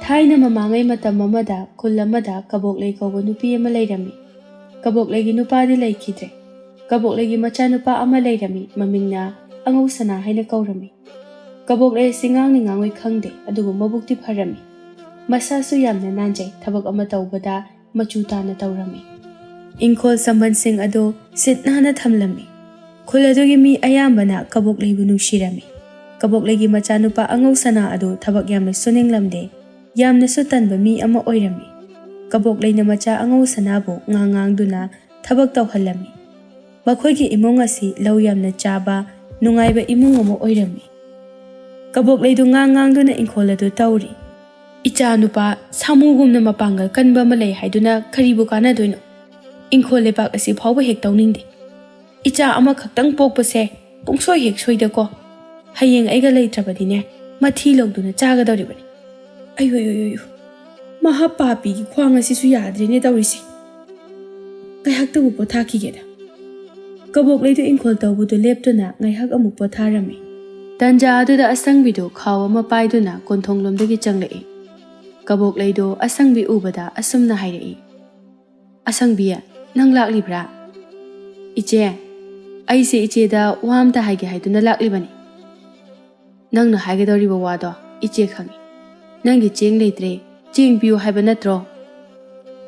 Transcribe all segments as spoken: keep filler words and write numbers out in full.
ꯊꯥꯏꯅ ꯃꯃꯥꯡꯉꯩ ꯃꯇꯝ ꯑꯃꯗ ꯈꯨꯜ ꯑꯃꯗ ꯀꯕꯣꯛꯂꯩ ꯀꯧꯕ ꯅꯨꯄꯤ ꯑꯃ ꯂꯩꯔꯝꯃꯤ꯫ ꯀꯕꯣꯛꯂꯩꯒꯤ ꯅꯨꯄꯥꯗꯤ ꯂꯩꯈꯤꯗ꯭ꯔꯦ꯫ ꯀꯕꯣꯛꯂꯩꯒꯤ ꯃꯆꯥꯅꯨꯄꯥ ꯑꯃ ꯂꯩꯔꯝꯃꯤ, ꯃꯃꯤꯡꯅ ꯑꯉꯧ ꯁꯅꯥ ꯍꯥꯏꯅ ꯀꯧꯔꯝꯃꯤ꯫ ꯀꯕꯣꯛꯂꯩ ꯑꯁꯤ ꯉꯥꯡꯅꯤ ꯉꯥꯡꯉꯣꯏ ꯈꯪꯗꯦ, ꯑꯗꯨꯕꯨ ꯃꯕꯨꯛꯇꯤ ꯐꯔꯝꯃꯤ꯫ ꯃꯁꯥꯁꯨ ꯌꯥꯝꯅ ꯅꯥꯟꯖꯩ, ꯊꯕꯛ ꯑꯃ ꯇꯧꯕꯗ ꯃꯆꯨ ꯇꯥꯅ ꯇꯧꯔꯝꯃꯤ꯫ ꯏꯪꯈꯣꯜ ꯁꯝꯕꯜꯁꯤꯡ ꯑꯗꯨ ꯁꯤꯠ ꯅꯥꯟꯅ ꯊꯝꯂꯝꯃꯤ꯫ ꯈꯨꯜ ꯑꯗꯨꯒꯤ ꯃꯤ ꯑꯌꯥꯝꯕꯅ ꯀꯕꯣꯛꯂꯩꯕꯨ ꯅꯨꯡꯁꯤꯔꯝꯃꯤ꯫ ꯀꯕꯣꯛꯂꯩꯒꯤ ꯃꯆꯥꯅꯨꯄꯥ ꯑꯉꯧ ꯁꯅꯥ ꯑꯗꯨ ꯊꯕꯛ ꯌꯥꯝꯅ ꯁꯨꯅꯤꯡꯂꯝꯗꯦ, ꯌꯥꯝꯅꯁꯨ ꯇꯟꯕ ꯃꯤ ꯑꯃ ꯑꯣꯏꯔꯝꯃꯤ꯫ ꯀꯕꯣꯛꯂꯩꯅ ꯃꯆꯥ ꯑꯉꯧ ꯁꯅꯥꯕꯨ ꯉꯥꯡ ꯉꯥꯡꯗꯨꯅ ꯊꯕꯛ ꯇꯧꯍꯜꯂꯝꯃꯤ꯫ ꯃꯈꯣꯏꯒꯤ ꯏꯃꯨꯡ ꯑꯁꯤ ꯂꯧ ꯌꯥꯝꯅ ꯆꯥꯕ, ꯅꯨꯡꯉꯥꯏꯕ ꯏꯃꯨꯡ ꯑꯃ ꯑꯣꯏꯔꯝꯃꯤ꯫ ꯀꯕꯣꯛꯂꯩꯗꯨ ꯉꯥꯡ ꯉꯥꯡꯗꯨꯅ ꯏꯪꯈꯣꯜ ꯑꯗꯨ ꯇꯧꯔꯤ꯫ "ꯏꯆꯥ ꯅꯨꯄꯥ ꯁꯥꯃꯨꯒꯨꯝꯅ ꯃꯄꯥꯡꯒꯜ ꯀꯟꯕ ꯑꯃ ꯂꯩ ꯍꯥꯏꯗꯨꯅ ꯀꯔꯤꯕꯨ ꯀꯥꯟꯅꯗꯣꯏꯅꯣ? ꯏꯪꯈꯣꯜ ꯂꯩꯕꯥꯛ ꯑꯁꯤ ꯐꯥꯎꯕ ꯍꯦꯛ ꯇꯧꯅꯤꯡꯗꯦ꯫ ꯏꯆꯥ ꯑꯃꯈꯛꯇꯪ ꯄꯣꯛꯄꯁꯦ ꯄꯨꯡꯁꯣꯏ ꯍꯦꯛ ꯁꯣꯏꯗꯀꯣ꯫ ꯍꯌꯦꯡ ꯑꯩꯒ ꯂꯩꯇ꯭ꯔꯕꯗꯤꯅꯦ, ꯃꯊꯤ ꯂꯧꯗꯨꯅ ꯆꯥꯒꯗꯧꯔꯤꯕꯅꯤ꯫ ꯑꯌꯨ, ꯑꯌꯨ, ꯑꯌꯨ, ꯑꯌꯨ꯫ ꯃꯍꯥ ꯄꯥꯄꯤꯒꯤ ꯈ꯭ꯋꯥꯡ ꯑꯁꯤꯁꯨ ꯌꯥꯗ꯭ꯔꯦꯅꯦ ꯇꯧꯔꯤꯁꯦ꯫ ꯉꯥꯏꯍꯥꯛꯇꯕꯨ ꯄꯣꯊꯥꯈꯤꯒꯦꯗ꯫" ꯀꯕꯣꯛꯂꯩꯗꯨ ꯏꯪꯈꯣꯜ ꯇꯧꯕꯗꯨ ꯂꯦꯞꯇꯨꯅ ꯉꯥꯏꯍꯥꯛ ꯑꯃꯨꯛ ꯄꯣꯊꯥꯔꯝꯃꯤ꯫ ꯇꯟꯖꯥ ꯑꯗꯨꯗ ꯑꯁꯪꯕꯤꯗꯨ ꯈꯥꯎ ꯑꯃ ꯄꯥꯏꯗꯨꯅ ꯀꯣꯟꯊꯣꯡꯂꯣꯝꯗꯒꯤ ꯆꯪꯂꯛꯏ꯫ ꯀꯕꯣꯛꯂꯩꯗꯨ ꯑꯁꯪꯕꯤ ꯎꯕꯗ ꯑꯁꯨꯝꯅ ꯍꯥꯏꯔꯛꯏ, "ꯑꯁꯪꯕꯤ, ꯅꯪ ꯂꯥꯛꯂꯤꯕ꯭ꯔꯥ?" "ꯏꯆꯦ, ꯑꯩꯁꯦ ꯏꯆꯦꯗ ꯋꯥ ꯑꯝꯇ ꯍꯥꯏꯒꯦ ꯍꯥꯏꯗꯨꯅ ꯂꯥꯛꯂꯤꯕꯅꯤ꯫" "ꯅꯪꯅ ꯍꯥꯏꯒꯗꯧꯔꯤꯕ ꯋꯥꯗꯣ ꯏꯆꯦ ꯈꯪꯏ꯫ ꯅꯪꯒꯤ ꯆꯦꯡ ꯂꯩꯇ꯭ꯔꯦ, ꯆꯦꯡ ꯄꯤꯌꯨ ꯍꯥꯏꯕ ꯅꯠꯇ꯭ꯔꯣ?"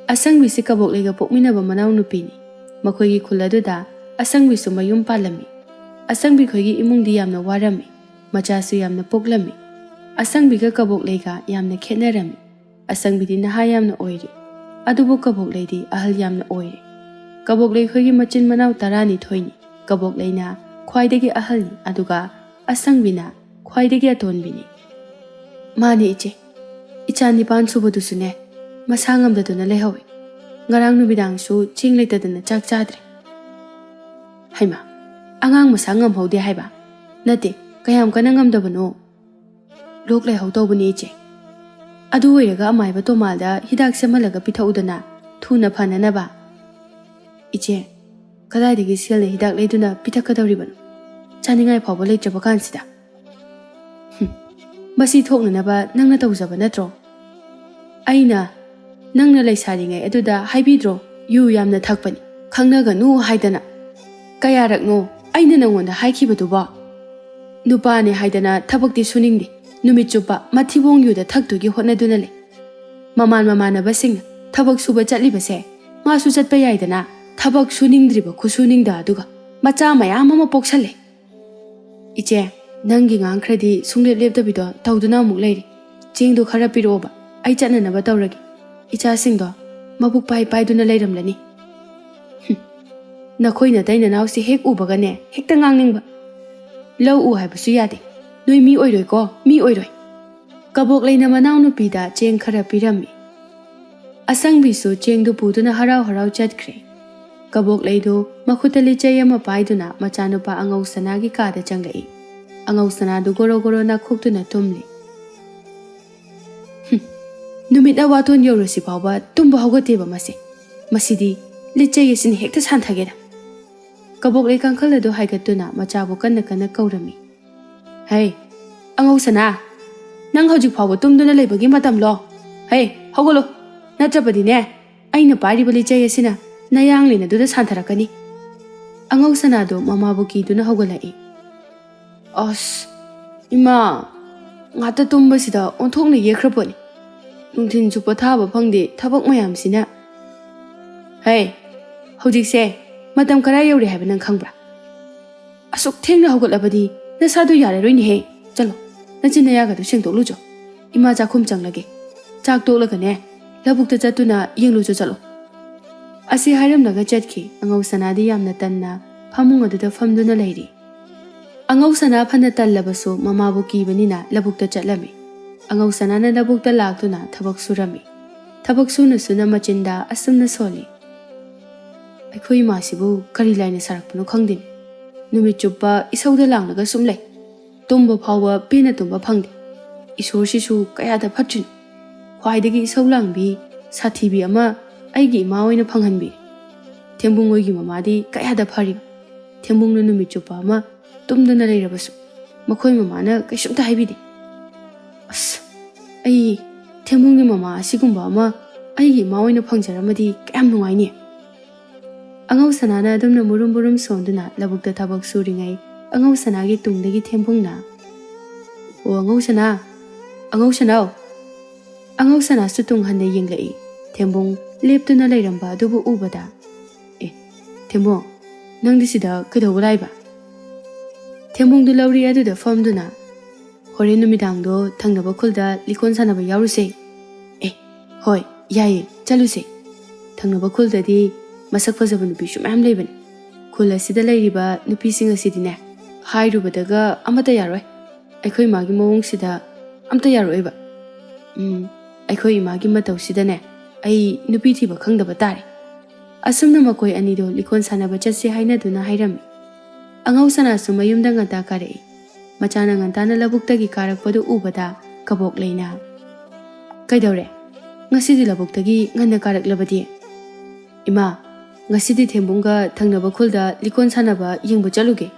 ꯑꯁꯪꯕꯤꯁꯤ ꯀꯕꯣꯛꯂꯩꯒ ꯄꯣꯛꯃꯤꯟꯅꯕ ꯃꯅꯥꯎꯅꯨꯄꯤꯅꯤ꯫ ꯃꯈꯣꯏꯒꯤ ꯈꯨꯜ ꯑꯗꯨꯗ ꯑꯁꯪꯕꯤꯁꯨ ꯃꯌꯨꯝ ꯄꯥꯜꯂꯝꯃꯤ꯫ ꯑꯁꯪꯕꯤ ꯈꯣꯏꯒꯤ ꯏꯃꯨꯡꯗꯤ ꯌꯥꯝꯅ ꯋꯥꯔꯝꯃꯤ꯫ ꯃꯆꯥꯁꯨ ꯌꯥꯝꯅ ꯄꯣꯛꯂꯝꯃꯤ꯫ ꯑꯁꯪꯕꯤꯒ ꯀꯕꯣꯛꯂꯩꯒ ꯌꯥꯝꯅ ꯈꯦꯠꯅꯔꯝꯃꯤ꯫ ꯑꯁꯪꯕꯤꯗꯤ ꯅꯍꯥ ꯌꯥꯝꯅ ꯑꯣꯏꯔꯤ, ꯑꯗꯨꯕꯨ ꯀꯕꯣꯛꯂꯩꯗꯤ ꯑꯍꯜ ꯌꯥꯝꯅ ꯑꯣꯏꯔꯤ꯫ ꯀꯕꯣꯛꯂꯩ ꯈꯣꯏꯒꯤ ꯃꯆꯤꯟ ꯃꯅꯥꯎ ꯇꯔꯥꯅꯤꯊꯣꯏꯅꯤ꯫ ꯀꯕꯣꯛꯂꯩꯅ ꯈ꯭ꯋꯥꯏꯗꯒꯤ ꯑꯍꯜꯅꯤ, ꯑꯗꯨꯒ ꯑꯁꯪꯕꯤꯅ ꯈ꯭ꯋꯥꯏꯗꯒꯤ ꯑꯇꯣꯟꯕꯤꯅꯤ꯫ "ꯃꯥꯅꯦ ꯏꯆꯦ, ꯏꯆꯥ ꯅꯤꯄꯥꯟ ꯁꯨꯕꯗꯨꯁꯨꯅꯦ, ꯃꯁꯥ ꯉꯝꯗꯗꯨꯅ ꯂꯩꯍꯧꯏ꯫ ꯉꯔꯥꯡ ꯅꯨꯃꯤꯗꯥꯡꯁꯨ ꯆꯦꯡ ꯂꯩꯇꯗꯅ ꯆꯥꯛ ꯆꯥꯗ꯭ꯔꯦ꯫" "ꯍꯩꯃꯥ, ꯑꯉꯥꯡ ꯃꯁꯥ ꯉꯝꯍꯧꯗꯦ ꯍꯥꯏꯕ? ꯅꯠꯇꯦ, ꯀꯌꯥꯝ ꯀꯟꯅ ꯉꯝꯗꯕꯅꯣ?" "ꯂꯣꯛ ꯂꯥꯏꯍꯧ ꯇꯧꯕꯅꯤ ꯏꯆꯦ꯫ ꯑꯗꯨ ꯑꯣꯏꯔꯒ ꯑꯃꯥꯏꯕ ꯇꯣꯃꯥꯜꯗ ꯍꯤꯗꯥꯛ ꯁꯦꯝꯍꯜꯂꯒ ꯄꯤꯊꯛꯎꯗꯅ, ꯊꯨꯅ ꯐꯅꯅꯕ꯫" "ꯏꯆꯦ, ꯀꯗꯥꯏꯗꯒꯤ ꯁꯦꯜꯅ ꯍꯤꯗꯥꯛ ꯂꯩꯗꯨꯅ ꯄꯤꯊꯛꯀꯗꯧꯔꯤꯕꯅꯣ? ꯆꯥꯅꯤꯡꯉꯥꯏ ꯐꯥꯎꯕ ꯂꯩꯇ꯭ꯔꯕ ꯀꯥꯟꯁꯤꯗ꯫" "ꯍꯨꯝ, ꯃꯁꯤ ꯊꯣꯛꯅꯅꯕ ꯅꯪꯅ ꯇꯧꯖꯕ ꯅꯠꯇ꯭ꯔꯣ? ꯑꯩꯅ, "ꯅꯪꯅ ꯂꯩꯁꯥꯔꯤꯉꯩ ꯑꯗꯨꯗ ꯍꯥꯏꯕꯤꯗ꯭ꯔꯣ, ꯌꯨ ꯌꯥꯝꯅ ꯊꯛꯄꯅꯤ, ꯈꯪꯅꯒꯅꯨ ꯍꯥꯏꯗꯅ? ꯀꯌꯥꯔꯛꯅꯣ ꯑꯩꯅ ꯅꯪꯉꯣꯟꯗ ꯍꯥꯏꯈꯤꯕꯗꯨꯕꯣ? ꯅꯨꯄꯥꯅꯦ ꯍꯥꯏꯗꯅ ꯊꯕꯛꯇꯤ ꯁꯨꯅꯤꯡꯗꯦ, ꯅꯨꯃꯤꯠ ꯆꯨꯞꯄ ꯃꯊꯤꯕꯣꯡ ꯌꯨꯗ ꯊꯛꯇꯨꯒꯤ ꯍꯣꯠꯅꯗꯨꯅ ꯂꯩ꯫ ꯃꯃꯥꯟ ꯃꯃꯥꯟꯅꯕꯁꯤꯡꯅ ꯊꯕꯛ ꯁꯨꯕ ꯆꯠꯂꯤꯕꯁꯦ ꯃꯥꯁꯨ ꯆꯠꯄ ꯌꯥꯏꯗꯅ, ꯊꯕꯛ ꯁꯨꯅꯤꯡꯗ꯭ꯔꯤꯕ ꯈꯨꯁꯨꯅꯤꯡꯗ ꯑꯗꯨꯒ ꯃꯆꯥ ꯃꯌꯥꯝ ꯑꯃ ꯄꯣꯛꯁꯜꯂꯦ꯫ ꯏꯆꯦ, ꯅꯪꯒꯤ ꯉꯥꯡ ꯈꯔꯗꯤ ꯁꯨꯡꯂꯦꯞ ꯂꯦꯞꯇꯕꯤꯗꯣ ꯇꯧꯗꯨꯅ ꯑꯃꯨꯛ ꯂꯩꯔꯤ꯫ ꯆꯦꯡꯗꯣ ꯈꯔ ꯄꯤꯔꯛꯑꯣꯕ, ꯑꯩ ꯆꯠꯅꯅꯕ ꯇꯧꯔꯒꯦ꯫ ꯏꯆꯥꯁꯤꯡꯗꯣ ꯃꯕꯨꯛ ꯄꯥꯏ ꯄꯥꯏꯗꯨꯅ ꯂꯩꯔꯝꯂꯅꯤ꯫" ꯍꯨꯝ, ꯅꯈꯣꯏ ꯅꯇꯩ ꯅꯅꯥꯎꯁꯤ ꯍꯦꯛ ꯎꯕꯒꯅꯦ ꯍꯦꯛꯇ ꯉꯥꯡꯅꯤꯡꯕ꯫ ꯂꯧ ꯎ ꯍꯥꯏꯕꯁꯨ ꯌꯥꯗꯦ꯫ ꯅꯣꯏ ꯃꯤ ꯑꯣꯏꯔꯣꯏꯀꯣ, ꯃꯤ ꯑꯣꯏꯔꯣꯏ꯫ ꯀꯕꯣꯛꯂꯩꯅ ꯃꯅꯥꯎꯅꯨꯄꯤꯗ ꯆꯦꯡ ꯈꯔ ꯄꯤꯔꯝꯃꯤ꯫ ꯑꯁꯪꯕꯤꯁꯨ ꯆꯦꯡꯗꯨ ꯄꯨꯗꯨꯅ ꯍꯔꯥꯎ ꯍꯔꯥꯎ ꯆꯠꯈ꯭ꯔꯦ꯫ ꯀꯕꯣꯛꯂꯩꯗꯨ ꯃꯈꯨꯠꯇ ꯂꯤꯆꯩ ꯑꯃ ꯄꯥꯏꯗꯨꯅ ꯃꯆꯥꯅꯨꯄꯥ ꯑꯉꯧ ꯁꯅꯥꯒꯤ ꯀꯥꯗ ꯆꯪꯂꯛꯏ꯫ ꯑꯉꯧ ꯁꯅꯥꯗꯨ ꯒꯣꯔꯣ ꯒꯣꯔꯣ ꯅꯥꯈꯣꯛꯇꯨꯅ ꯇꯨꯝꯂꯤ꯫ "ꯍꯨꯝ, ꯅꯨꯃꯤꯠꯅ ꯋꯥꯇꯣꯟ ꯌꯧꯔꯁꯤ ꯐꯥꯎꯕ ꯇꯨꯝꯕ ꯍꯧꯒꯠꯇꯦꯕ ꯃꯁꯦ꯫ ꯃꯁꯤꯗꯤ ꯂꯤꯆꯩ ꯑꯁꯤꯅ ꯍꯦꯛꯇ ꯁꯥꯟꯊꯒꯦꯗ꯫" ꯀꯕꯣꯛꯂꯩ ꯀꯥꯡꯈꯜ ꯑꯗꯨ ꯍꯥꯏꯒꯠꯇꯨꯅ ꯃꯆꯥꯕꯨ ꯀꯟꯅ ꯀꯟꯅ ꯀꯧꯔꯝꯃꯤ꯫ "ꯍꯩ, ꯑꯉꯧ ꯁꯅꯥ, ꯅꯪ ꯍꯧꯖꯤꯛ ꯐꯥꯎꯕ ꯇꯨꯝꯗꯨꯅ ꯂꯩꯕꯒꯤ ꯃꯇꯝꯂꯣ? ꯍꯩ, ꯍꯧꯒꯠꯂꯣ, ꯅꯠꯇ꯭ꯔꯕꯗꯤꯅꯦ, ꯑꯩꯅ ꯄꯥꯏꯔꯤꯕ ꯂꯤꯆꯩ ꯑꯁꯤꯅ ꯅꯌꯥꯡꯂꯦꯟ ꯑꯗꯨꯗ ꯁꯥꯟꯊꯔꯛꯀꯅꯤ꯫" ꯑꯉꯧ ꯁꯅꯥꯗꯣ ꯃꯃꯥꯕꯨ ꯀꯤꯗꯨꯅ ꯍꯧꯒꯠꯂꯛꯏ꯫ "ꯑꯁ, ꯏꯃꯥ, ꯉꯥꯛꯇ ꯇꯨꯝꯕꯁꯤꯗ ꯑꯣꯟꯊꯣꯛꯅ ꯌꯦꯛꯈ꯭ꯔ ꯄꯣꯠꯅꯤ꯫ ꯅꯨꯡꯊꯤꯟꯁꯨ ꯄꯣꯊꯥꯕ ꯐꯪꯗꯦ ꯊꯕꯛ ꯃꯌꯥꯝꯁꯤꯅ꯫" "ꯍꯩ, ꯍꯧꯖꯤꯛꯁꯦ ꯃꯇꯝ ꯀꯗꯥꯏ ꯌꯧꯔꯦ ꯍꯥꯏꯕ ꯅꯪ ꯈꯪꯕ꯭ꯔꯥ? ꯑꯁꯨꯛ ꯊꯦꯡꯅ ꯍꯧꯒꯠꯂꯕꯗꯤ ꯅꯁꯥꯗꯣ ꯌꯥꯔꯔꯣꯏꯅꯦꯍꯦ꯫ ꯆꯠꯂꯣ, ꯅꯆꯤꯟ ꯅꯌꯥꯒꯗꯣ ꯁꯦꯡꯗꯣꯛꯂꯨꯆꯣ꯫ ꯏꯃꯥ ꯆꯥꯛꯈꯨꯝ ꯆꯪꯂꯒꯦ꯫ ꯆꯥꯛ ꯇꯣꯛꯂꯒꯅꯦ, ꯂꯧꯕꯨꯛꯇ ꯆꯠꯇꯨꯅ ꯌꯦꯡꯂꯨꯆꯣ, ꯆꯠꯂꯣ꯫" ꯑꯁꯤ ꯍꯥꯏꯔꯝꯂꯒ ꯆꯠꯈꯤ꯫ ꯑꯉꯧ ꯁꯅꯥꯗꯤ ꯌꯥꯝꯅ ꯇꯟꯅ ꯐꯃꯨꯡ ꯑꯗꯨꯗ ꯐꯝꯗꯨꯅ ꯂꯩꯔꯤ꯫ ꯑꯉꯧ ꯁꯅꯥ ꯐꯅ ꯇꯜꯂꯕꯁꯨ ꯃꯃꯥꯕꯨ ꯀꯤꯕꯅꯤꯅ ꯂꯧꯕꯨꯛꯇ ꯆꯠꯂꯝꯃꯤ꯫ ꯑꯉꯧ ꯁꯅꯥꯅ ꯂꯧꯕꯨꯛꯇ ꯂꯥꯛꯇꯨꯅ ꯊꯕꯛ ꯁꯨꯔꯝꯃꯤ꯫ ꯊꯕꯛ ꯁꯨꯅ ꯁꯨꯅ ꯃꯆꯤꯟꯗ ꯑꯁꯨꯝꯅ ꯁꯣꯜꯂꯤ, "ꯑꯩꯈꯣꯏ ꯏꯃꯥꯁꯤꯕꯨ ꯀꯔꯤ ꯂꯥꯏꯅ ꯁꯥꯔꯛꯄꯅꯣ ꯈꯪꯗꯦ꯫ ꯅꯨꯃꯤꯠ ꯆꯨꯞꯄ ꯏꯁꯧꯗ ꯂꯥꯡꯂꯒ ꯁꯨꯝ ꯂꯩ꯫ ꯇꯨꯝꯕ ꯐꯥꯎꯕ ꯄꯦꯟꯅ ꯇꯨꯝꯕ ꯐꯪꯗꯦ꯫ ꯏꯁꯣꯔꯁꯤꯁꯨ ꯀꯌꯥꯗ ꯐꯠꯇ꯭ꯔꯤꯅꯣ꯫ ꯈ꯭ꯋꯥꯏꯗꯒꯤ ꯏꯁꯧ ꯂꯥꯡꯕꯤ, ꯁꯥꯊꯤꯕꯤ ꯑꯃ ꯑꯩꯒꯤ ꯏꯃꯥ ꯑꯣꯏꯅ ꯐꯪꯍꯟꯕꯤꯔꯦ꯫ ꯊꯦꯝꯕꯨꯡ ꯍꯣꯏꯒꯤ ꯃꯃꯥꯗꯤ ꯀꯌꯥꯗ ꯐꯔꯤꯕ꯫ ꯊꯦꯝꯕꯨꯡꯅ ꯅꯨꯃꯤꯠ ꯆꯨꯞꯄ ꯑꯃ ꯇꯨꯝꯗꯅ ꯂꯩꯔꯕꯁꯨ ꯃꯈꯣꯏ ꯃꯃꯥꯅ ꯀꯩꯁꯨꯝꯇ ꯍꯥꯏꯕꯤꯗꯦ꯫ ꯑꯁ, ꯑꯩ ꯊꯦꯝꯕꯨꯡꯒꯤ ꯃꯃꯥ ꯑꯁꯤꯒꯨꯝꯕ ꯑꯃ ꯑꯩꯒꯤ ꯏꯃꯥ ꯑꯣꯏꯅ ꯐꯪꯖꯔꯝꯃꯗꯤ ꯀꯌꯥꯝ ꯅꯨꯡꯉꯥꯏꯅꯤ꯫ ꯑꯉꯧ ꯁꯅꯥꯅ ꯑꯗꯨꯝꯅ ꯃꯨꯔꯨꯝ ꯃꯨꯔꯨꯝ ꯁꯣꯟꯗꯨꯅ ꯂꯧꯕꯨꯛꯇ ꯊꯕꯛ ꯁꯨꯔꯤꯉꯩ ꯑꯉꯧ ꯁꯅꯥꯒꯤ ꯇꯨꯡꯗꯒꯤ ꯊꯦꯝꯕꯨꯡꯅ, "ꯑꯣ ꯑꯉꯧ ꯁꯅꯥ, ꯑꯉꯧ ꯁꯅꯥꯎ!" ꯑꯉꯧ ꯁꯅꯥꯁꯨ ꯇꯨꯡ ꯍꯟꯅ ꯌꯦꯡꯂꯛꯏ꯫ ꯊꯦꯝꯕꯨꯡ ꯂꯦꯞꯇꯨꯅ ꯂꯩꯔꯝꯕ ꯑꯗꯨꯕꯨ ꯎꯕꯗ, "ꯑꯦ, ꯊꯦꯝꯕꯨꯡ, ꯅꯪꯗꯤ ꯁꯤꯗ ꯀꯩꯗꯧꯕ ꯂꯥꯛꯏꯕ?" ꯊꯦꯝꯕꯨꯡꯗꯨ ꯂꯧꯔꯤ ꯑꯗꯨꯗ ꯐꯝꯗꯨꯅ, "ꯍꯣꯔꯦꯟ ꯅꯨꯃꯤꯗꯥꯡꯗꯣ ꯊꯪꯅꯕ ꯈꯨꯜꯗ ꯂꯤꯀꯣꯟ ꯁꯥꯟꯅꯕ ꯌꯥꯎꯔꯨꯁꯦ꯫" "ꯑꯦ, ꯍꯣꯏ, ꯌꯥꯏꯌꯦ, ꯆꯠꯂꯨꯁꯦ꯫ ꯊꯪꯅꯕ ꯈꯨꯜꯗꯗꯤ ꯃꯁꯛ ꯐꯖꯕ ꯅꯨꯄꯤꯁꯨ ꯃꯌꯥꯝ ꯂꯩꯕꯅꯦ꯫ ꯈꯨꯜ ꯑꯁꯤꯗ ꯂꯩꯔꯤꯕ ꯅꯨꯄꯤꯁꯤꯡ ꯑꯁꯤꯗꯤꯅꯦ, ꯍꯥꯏꯔꯨꯕꯗꯒ ꯑꯃꯠꯇ ꯌꯥꯔꯣꯏ꯫ ꯑꯩꯈꯣꯏ ꯏꯃꯥꯒꯤ ꯃꯑꯣꯡꯁꯤꯗ ꯑꯝꯇ ꯌꯥꯔꯛꯑꯣꯏꯕ꯫ ꯎꯝ, ꯑꯩꯈꯣꯏ ꯏꯃꯥꯒꯤ ꯃꯇꯧꯁꯤꯗꯅꯦ, ꯑꯩ ꯅꯨꯄꯤ ꯊꯤꯕ ꯈꯪꯗꯕ ꯇꯥꯔꯦ꯫" ꯑꯁꯨꯝꯅ ꯃꯈꯣꯏ ꯑꯅꯤꯗꯣ ꯂꯤꯀꯣꯟ ꯁꯥꯟꯅꯕ ꯆꯠꯁꯦ ꯍꯥꯏꯅꯗꯨꯅ ꯍꯥꯏꯔꯝꯃꯤ꯫ ꯑꯉꯧ ꯁꯅꯥꯁꯨ ꯃꯌꯨꯝꯗ ꯉꯟꯇꯥ ꯀꯥꯔꯛꯏ꯫ ꯃꯆꯥꯅ ꯉꯟꯇꯥꯅ ꯂꯧꯕꯨꯛꯇꯒꯤ ꯀꯥꯔꯛꯄꯗꯨ ꯎꯕꯗ ꯀꯕꯣꯛ ꯂꯩꯅ, "ꯀꯩꯗꯧꯔꯦ? ꯉꯁꯤꯗꯤ ꯂꯧꯕꯨꯛꯇꯒꯤ ꯉꯟꯅ ꯀꯥꯔꯛꯂꯕꯗꯤ?" "ꯏꯃꯥ, ꯉꯁꯤꯗꯤ ꯊꯦꯝꯕꯨꯡꯒ ꯊꯪꯅꯕ ꯈꯨꯜꯗ ꯂꯤꯀꯣꯟ ꯁꯥꯟꯅꯕ ꯌꯦꯡꯕ ꯆꯠꯂꯨꯒꯦ꯫"